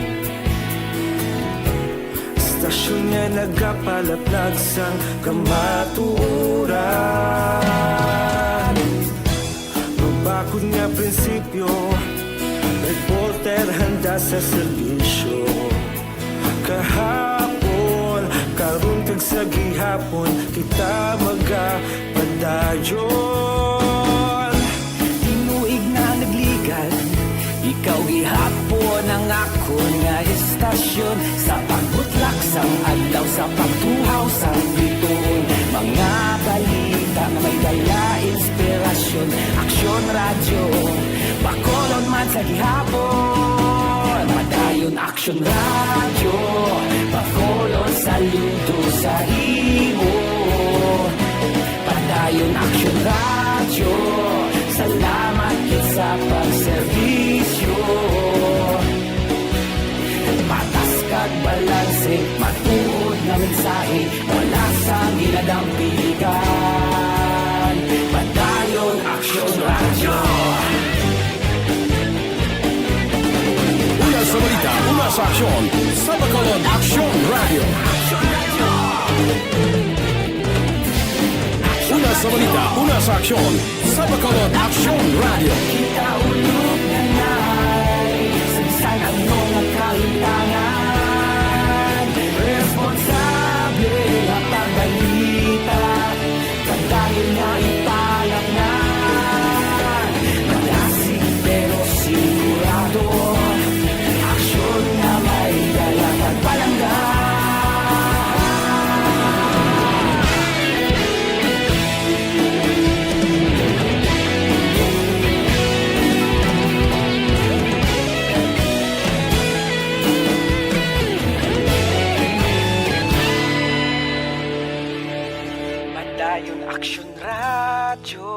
Istasyon nga nagapalaplag sang kamatuoran. Mabakod nga prinsipyo, reporter handa sa serbisyo. Kahapon, karon kag sa gihapon, kita magapadayon. Tinuig nga nagligad, ikaw gihapon ang akon nga istasyon. Sa pagbutlak sang adlaw, sa pagtuhaw sang bituon, mga balita nga may dala inspirasyon. Aksyon Radyo, Bacolod man sa gihapon. Padayon Aksyon Radyo, Bacolod, saludo sa imo. Padayon Aksyon Radyo, salamat gid sa pagserbisyo. Patas kag balanse, matuod nga mensahe, wala sang ginadampigan. Padayon Aksyon Radyo. Una sa balita, una sa aksyon, sa Bacolod Aksyon Radyo. Una sa balita, una sa aksyon, sa Bacolod Aksyon Radyo. Kita ulog nga nay, sa bisan ano nga kahitangan, responsable nga pagbalita, padayon nga ipalapngan. Malasig pero sigurado, aksyon nga may dala kag palangga. Padayon Aksyon Radyo,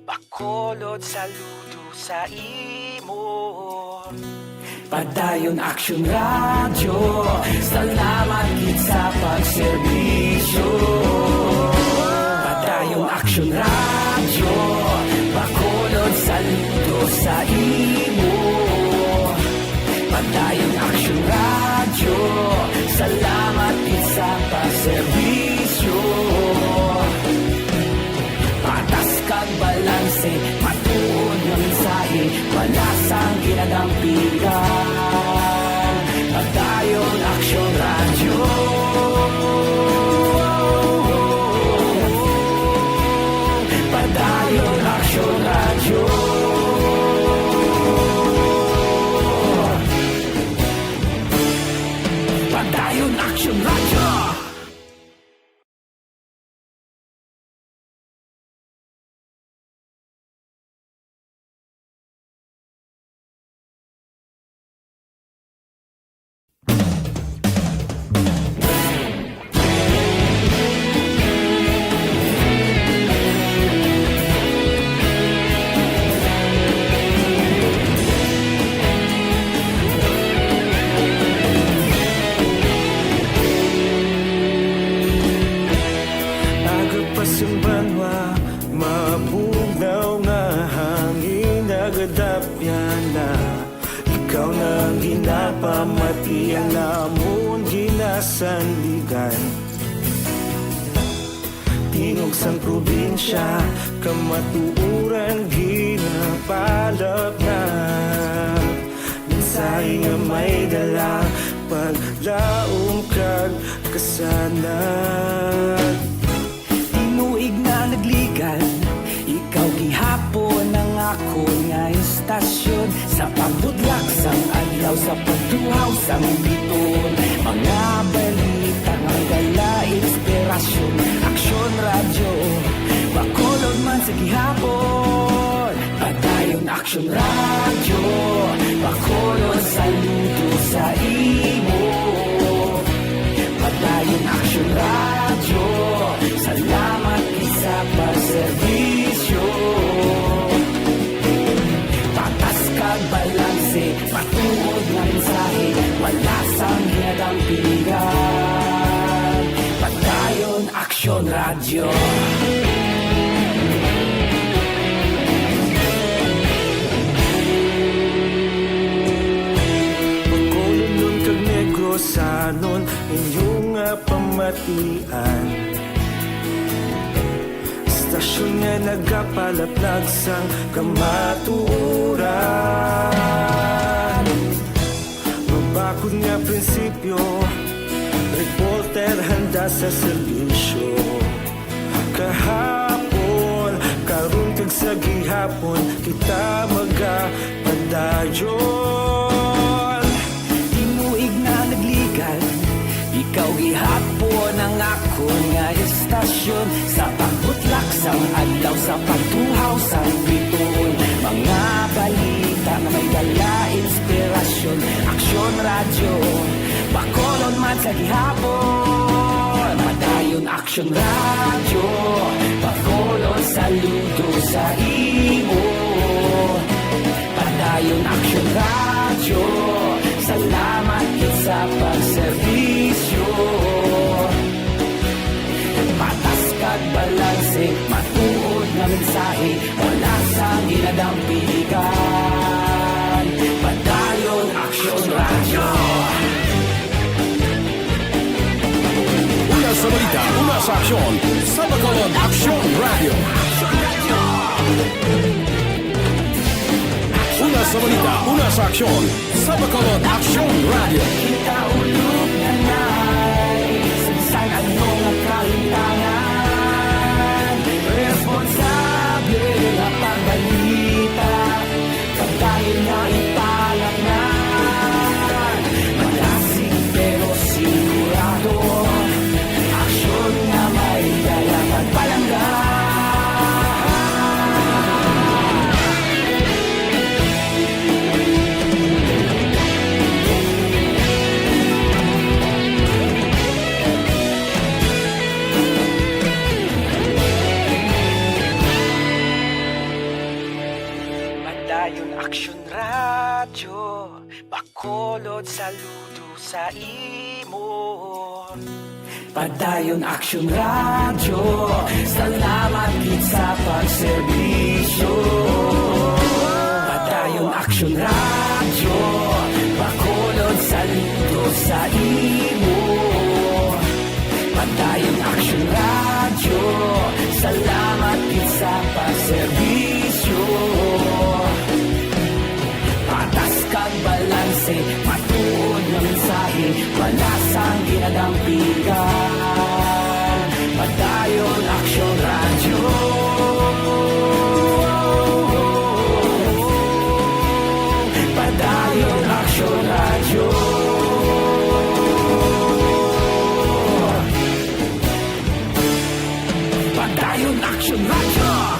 Bacolod, saludo sa imo. Padayon Aksyon Radyo, salamat gid sa pagserbisyo. Padayon Aksyon Radyo, Bacolod, saludo sa imo. Padayon Aksyon Radyo, salamat gid sa pagserbisyo. Patas kag balanse, matuod nga mensahe, wala sang ginadampigan. Padayon Aksyon Radyo. Padayon Aksyon Radyo. Padayon Aksyon Radyo. Aga pa sang banwa, mabugnaw nga hangin nagadapyan na. Ikaw na ang ginapamati, ang amon ginasandigan. Tingog sang probinsya, kamatuoran ginapalapnag. Mensahe nga may dala, paglaom kag kasanag. Tinuig na nagligan, ikaw gihapon ang akon nga istasyon. Sa pagbutlak sang adlaw, sa pagtuhaw sang biton, mga balita nga dala inspirasyon. Aksyon Radyo, Bacolod man sa gihapon. Padayon Aksyon Radyo, Bacolod, saludo sa imo. Padayon Aksyon Radyo, salamat gid sa pagserbisyo. Patas kag balanse, matuod nga mensahe, wala sang ginadampigan. Padayon Aksyon Radyo. Bacolodnon kag Negrosanon, inyo nga pamatian. Istasyon nga nagapalaplag sang kamatuoran. Mabakod nga prinsipyo, reporter handa sa serbisyo. Kahapon, karon, kag sa gihapon, kita magapadayon. Tinuig na nagligan, ikaw gihapon ang akon nga istasyon. Sa pagbutlak sang adlaw, sa pagtuhaw sang biton, mga balita nga may dala inspirasyon. Aksyon Radyo, Bacolod man sa gihapon. Padayon Aksyon Radyo, Bacolod, saludo sa imo. Padayon Aksyon Radyo, salamat gid sa pagserbisyo. Patas kag balanse, matuod nga mensahe, wala sang ginadampigan. Padayon Aksyon Radyo. Una sa balita, una sa aksyon, sa Bacolod Aksyon Radyo. Una sa balita, una sa aksyon, sa Bacolod Aksyon Radyo. Kita ulog na nay, sa bisan ano nga kahintangan, responsable nga pagbalita. Padayon nga ipalapngan, malasig pero sigurado. Aksyon nga may dala pagpalangga. Lord, saludo sa imo. Padayon Aksyon Radyo, salamat gid sa pagserbisyo. Padayon Aksyon Radyo, Bacolod, saludo sa imo. Padayon Aksyon Radyo, salamat gid sa pagserbisyo. Patas kag balanse, matuod nga mensahe, wala sang ginadampigan. Padayon Aksyon Radyo. Padayon Aksyon Radyo. Padayon Aksyon Radyo.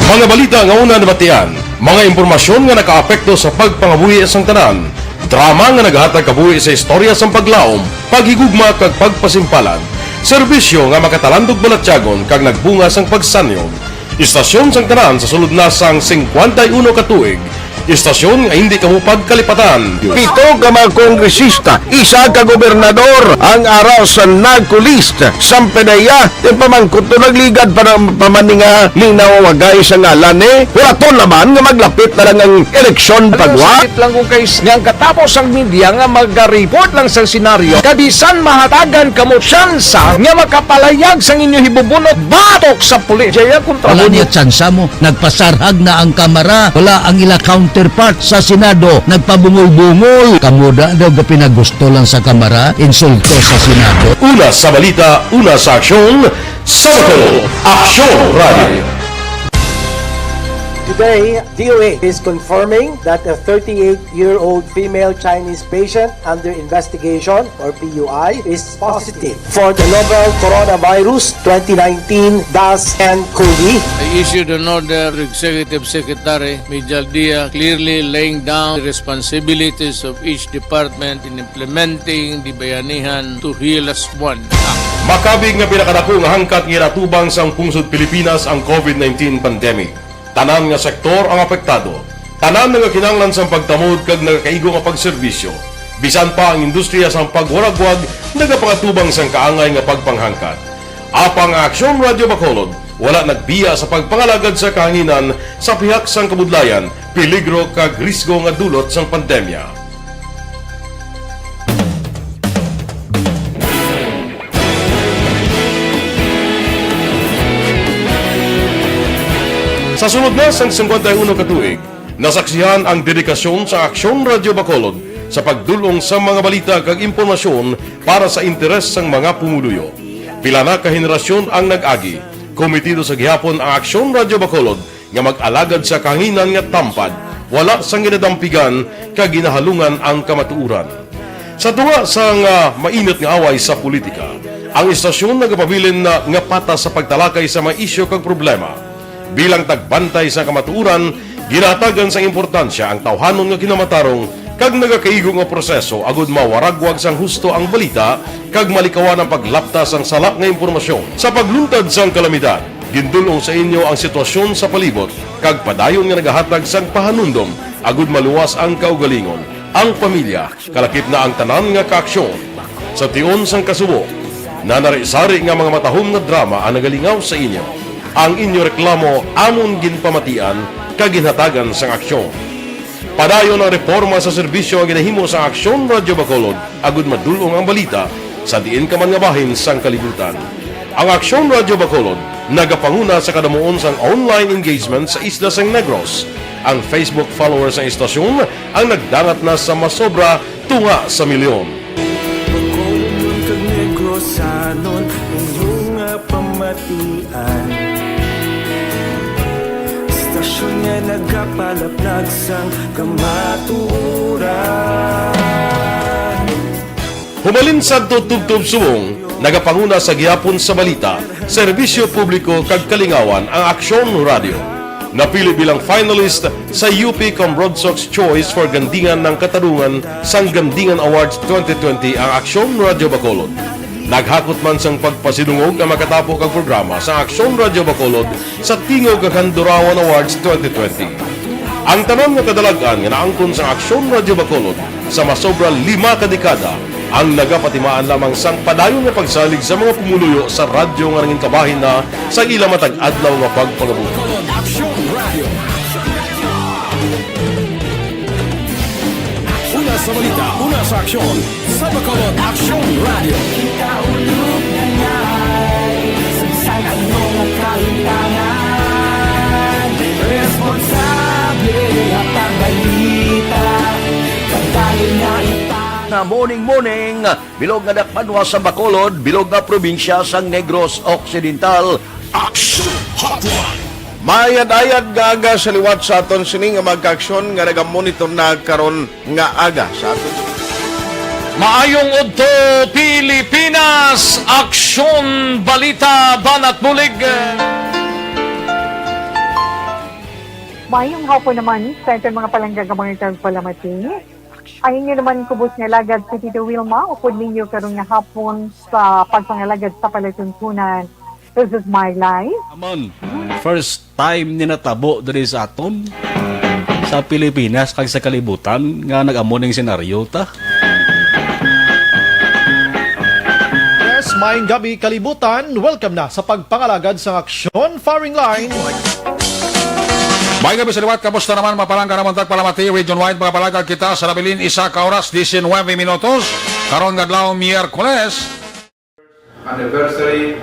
Mga balita nga una nabatian, mga impormasyon nga nakaapekto sa pagpangabuhi sang tanan, drama nga naghatag kabuhi sa istorya sang paglaom, paghigugma kag pagpasimpalan, serbisyo nga makatalandog balatyagon kag nagbunga sang pagsanyog. Istasyon sang tanan sa sulod na sang singkwenta y uno ka tuig. Istasyon nga hindi kamo pagkalipatan. Pito ka mga kongresista, isa ka gobernador ang ara sa NAGCO list. Sampe na iya, ti pamangkot to nagligad pa ng pamaninga ni nawagay sa ngalan ni. Wala to naman nga maglapit na lang ang eleksyon pagwa. Sakit lang kung kay nga ang katapos ang media nga magaripot lang sa senaryo, kabisan mahatagan kamo tsansa nga makapalayag sang inyo hibubunot batok sa pulis. Jaya kontra Wala mo niya tsansa mo. Nagpasarhag na ang Kamara. Wala ang ila counterpart sa Senado. Nagpabungol-bungol. Kamo da daw ga pinagusto lang sa Kamara, insulto sa Senado. Una sa balita, una sa aksyon, sa Bacolod, Aksyon Radio. Today, D O H is confirming that a thirty-eight-year-old female Chinese patient under investigation, or P U I, is positive for the novel coronavirus twenty nineteen dash N COVID. I issued an order to Executive Secretary Mijal Dia, clearly laying down the responsibilities of each department in implementing the Bayanihan to Heal as One Act. Makabig nga pinakadako nga hangkat nga ginatubang sang pungsod Pilipinas ang COVID nineteen pandemic. Tanan nga sektor ang apektado. Tanan nga kinahanglan sang pagtamod kag nagakaigo nga pagserbisyo. Bisan pa ang industriya sang pagwaragwag nagapangatubang sang kaangay nga pagpanghangkat. Apang ang Aksyon Radio Bacolod wala nagbiya sa pagpangalagad sa kahanginan sa pihak sang kabudlayan, peligro kag risgo nga dulot sang pandemya. Sa sulod na sang singkwenta y uno ka tuig, nasaksihan ang dedikasyon sa Aksyon Radio Bacolod sa pagdul-ong sa mga balita kag impormasyon para sa interes sang mga pumuluyo. Pila na ka henerasyon ang nag-agi, komitido sa gihapon ang Aksyon Radio Bacolod nga mag-alagad sa kahanginan nga tampad, wala sang ginadampigan kag ginahalungan ang kamatuoran. Sa tunga sang, ah, mainit nga away sa politika, ang istasyon nagapabilin na nga patas sa pagtalakay sa mga isyu kag problema. Bilang tagbantay sa kamatuoran, ginahatagan sang importansya ang tawhanon nga kinamatarong kag nagakaigo nga proseso agud mawaragwag sang husto ang balita kag malikawan ang paglapta sang sala nga impormasyon. Sa pagluntad sang kalamidad, gindul-ong sa inyo ang sitwasyon sa palibot kag padayon nga nagahatag sang pahanumdom agud maluwas ang kaugalingon, ang pamilya, kalakip na ang tanan nga kaaksyon. Sa tion sang kasubo, nanari-sari nga mga matahom nga drama ang nagalingaw sa inyo. Ang inyo reklamo amon ginpamatian kag ginhatagan sang aksyon. Padayon ang reporma sa serbisyo nga ginahimo sa Aksyon Radio Bacolod agud madul-ong ang balita sa diin ka man nga bahin sang kalibutan. Ang Aksyon Radio Bacolod nagapanguna sa kadamuon sang online engagement sa isla sang Negros. Ang Facebook followers sang istasyon ang nagdangat na sa masobra tunga sa milyon. Bacolodnon kag Negrosanon, inyo nga pamatian. Istasyon nga nagapalaplag sang kamatuoran. Humalin sadto tubtob subong, nagapanguna sa gihapon sa balita, serbisyo publiko kag kalingawan ang Aksyon Radio. Napili bilang finalist sa U P Cambroadsox Choice for Gandingan ng Katarungan sang Gandingan Awards twenty twenty ang Aksyon Radyo Bacolod. Naghakot man sang pagpasidungog ang makatapo kag programa sa Aksyon Radyo Bacolod sa Tingog kag Handurawan Awards twenty twenty. Ang tanan nga kadalag-an nga naangkon sa Aksyon Radyo Bacolod sa masobra lima ka dekada ang nagapatimaan lamang sang padayon nga pagsalig sa mga pumuluyo sa radyo nga nangin kabahin na sa ila matag adlaw nga pagpangabuhi. Aksyon Radio. Una sa balita, una sa aksyon, sa Bacolod Aksyon Radio. Kaulog na nga, sa bisan ano nga kahimtangan, responsable ang pagbalita, pagdayon nga ipang- Nga morning, morning, bilog nga dakpanwa sa Bacolod, bilog nga probinsya sang Negros Occidental. Action Hotline. Maayad-ayad nga aga sa liwat sa aton sini nga mga kaaksyon nga nagamonitor na karon nga aga sa aton. Maayong udto, Pilipinas! Aksyon, balita, banat bulig. Maayong hapon naman sa aton mga palangga nga mga tagpalamati. Ang inyo naman kubos nga alagad si Tito Wilma, upod ninyo karon nga hapon sa pagpangalagad sa palatuntunan. This is my life. Amon, first time ni natabo diri sa aton, sa Pilipinas kag sa kalibutan nga nag-amo ning senaryo ta. Yes, maayong gabi, kalibutan. Welcome na sa pagpangalagad sang Aksyon Firing Line. May gabi sa liwat, kamusta naman, mapalangga naman tagpalamati, region-wide, mga palagag kita sa nabilin, isa ka oras, diecinuebe minutos, karon nga adlaw, Miyerkules. Anniversary,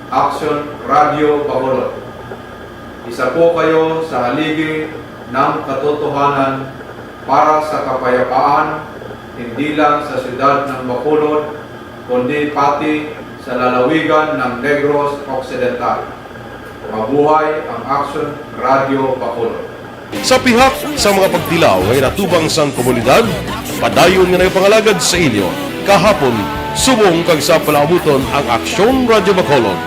Action Radio Bacolod. Isa po kayo sa haligi ng katotohanan para sa kapayapaan, hindi lang sa siyudad ng Bacolod, kundi pati sa lalawigan ng Negros Occidental. Mabuhay ang Action Radio Bacolod. Sa pihak sa mga pagtilaw nga inatubang sang komunidad, padayon nga nagapangalagad sa inyo kahapon, subong kag sa palaabuton ang Aksyon Radyo Bacolod.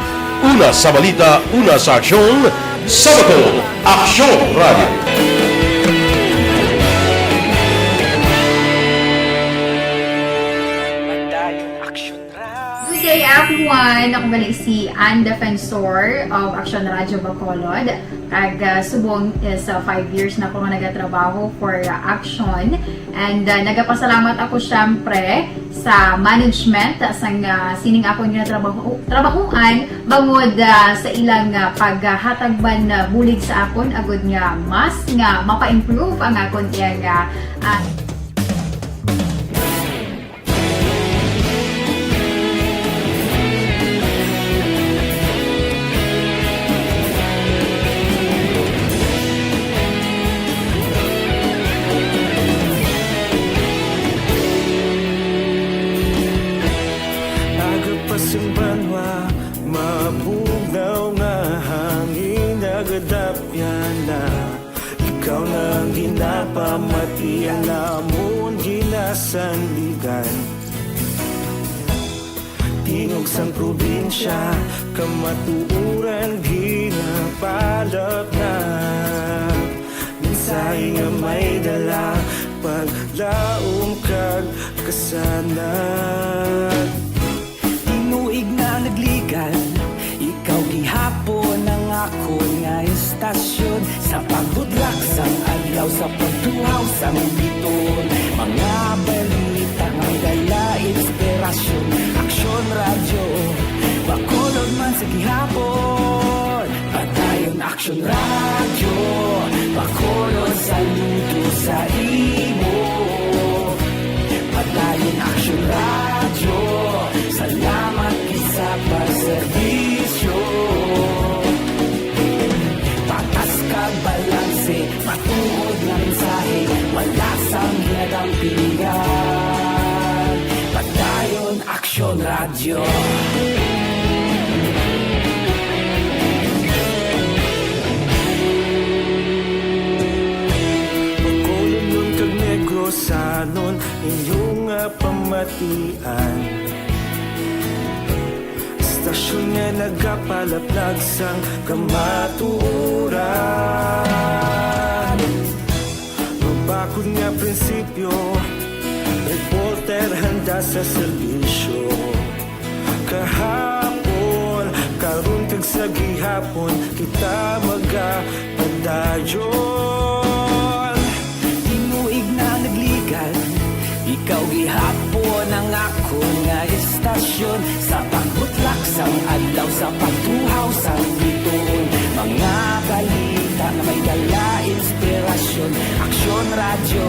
Una sa balita, una sa aksyon, sa Bacolod, Aksyon Radyo. Padayon Aksyon Good day, everyone! Ako gali si Ann Defensor of Action Radio Bacolod. Kag, ah, subong is, ah, five years na ako nga nagatrabaho for, ah, Action. And, ah, nagapasalamat ako, syempre, sa management, ah, sang, ah, sining akon nga trabaho, trabahuan, bangod, ah, sa ilang, ah, paghatag man, ah, bulig sa akon, agud nga mas nga mapa-improve ang akon iyang, ah, ah, Aga pa sing banwa, mabugnaw nga hangin, nagadapyan na. Ikaw na ang ginapamati, ang amon ginasandigan. Tingog sang probinsya, kamatuoran ginapalapnap. Mensahe nga may dala, paglaom kag kasanag. Tinuig na nagligan, ikaw gihapon ang akon nga istasyon. Sa pagbudlak sang adlaw, sa pagtuhaw sang biton, mga balita nga dala inspirasyon. Aksyon Radyo Bacolod man sa gihapon. Padayon Aksyon Radyo Bacolod, saludo sa imo. Padayon Aksyon Radyo, salamat gid sa pagserbisyo. Patas kag balanse, matuod nga mensahe, wala sang ginadampingan. Padayon Aksyon Radyo. Bacolodnon kag Negrosanon, inyo nga pamatian. Istasyon nga naga Palaplag sang kamatuoran. Mabakod nga prinsipyo, reporter handa sa serbisyo. Kahapon, karon kag sa gihapon, kita magapadayon. Tinuig na nagligad, ikaw gihapon ang akon nga estasyon. Sa pagbutlak sang adlaw, sa pagtuhaw sang bituon, mga balita nga may dala inspirasyon. Aksyon Radyo,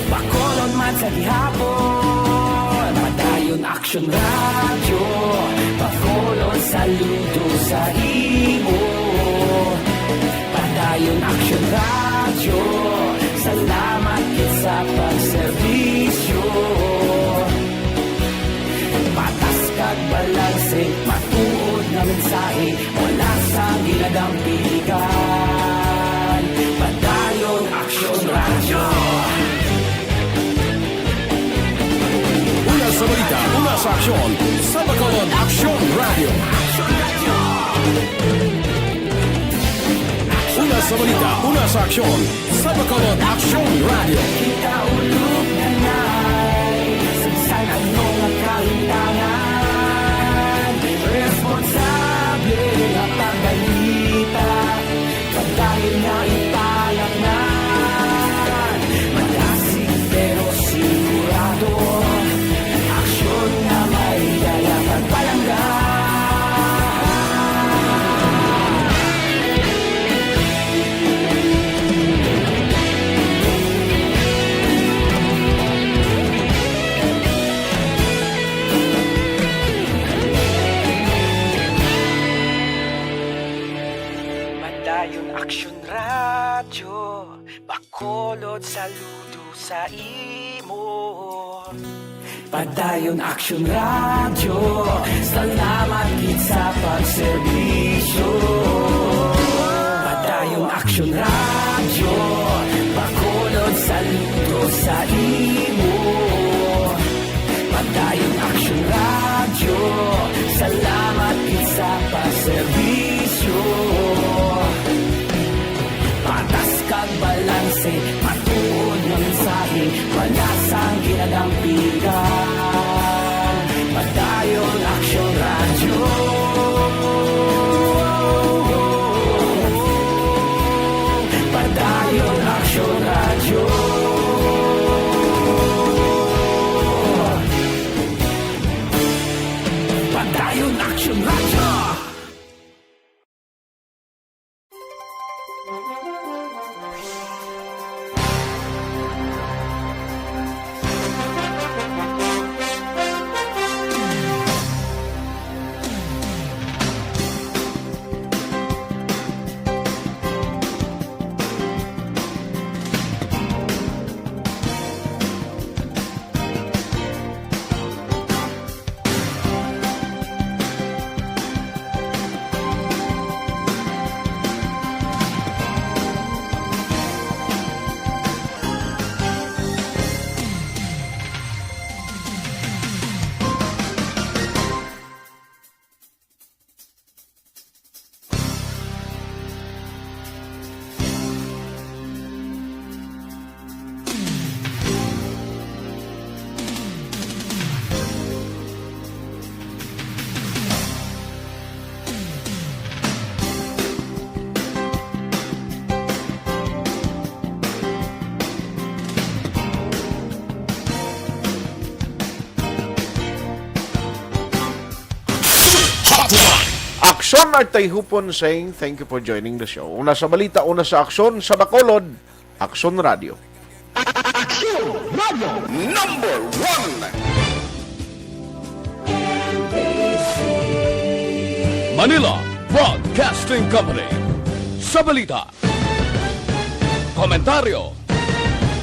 Bacolod man sa gihapon. Padayon Aksyon Radyo, Bacolod, saludo sa imo. Padayon Aksyon Radyo, salamat gid sa pagserbisyo. Patas kag balanse, matuod nga mensahe, wala sang ginadampigan. Padayon Aksyon Radyo. Una sa balita, una sa aksyon, sa Bacolod Aksyon Radyo. Una sa balita, una sa aksyon, sa Bacolod Aksyon Radyo. Kita ulog na nay, sa bisan ano nga kahintangan, responsable nga pagbalita, padayon nga ipalapnan. Malasig pero sigurado, aksyon nga may dala pagpalangga. Padayon Aksyon Radyo, Bacolod, saludo sa imo. Padayon Aksyon Radyo, salamat gid sa pagserbisyo. Padayon Aksyon Radyo, Bacolod, saludo sa imo. Padayon Aksyon Radyo, salamat gid sa pagserbisyo. Patas kag balanse, matuod nga mensahe, wala sang ginadampigan. Padayon Aksyon Radyo. Padayon Aksyon Radyo. Padayon Aksyon Radyo. Aksyon Artay Hupon saying thank you for joining the show. Una sa balita, una sa aksyon, sa Bacolod, Aksyon Radio. Aksyon Radio number one. Manila Broadcasting Company. Sa balita, komentaryo,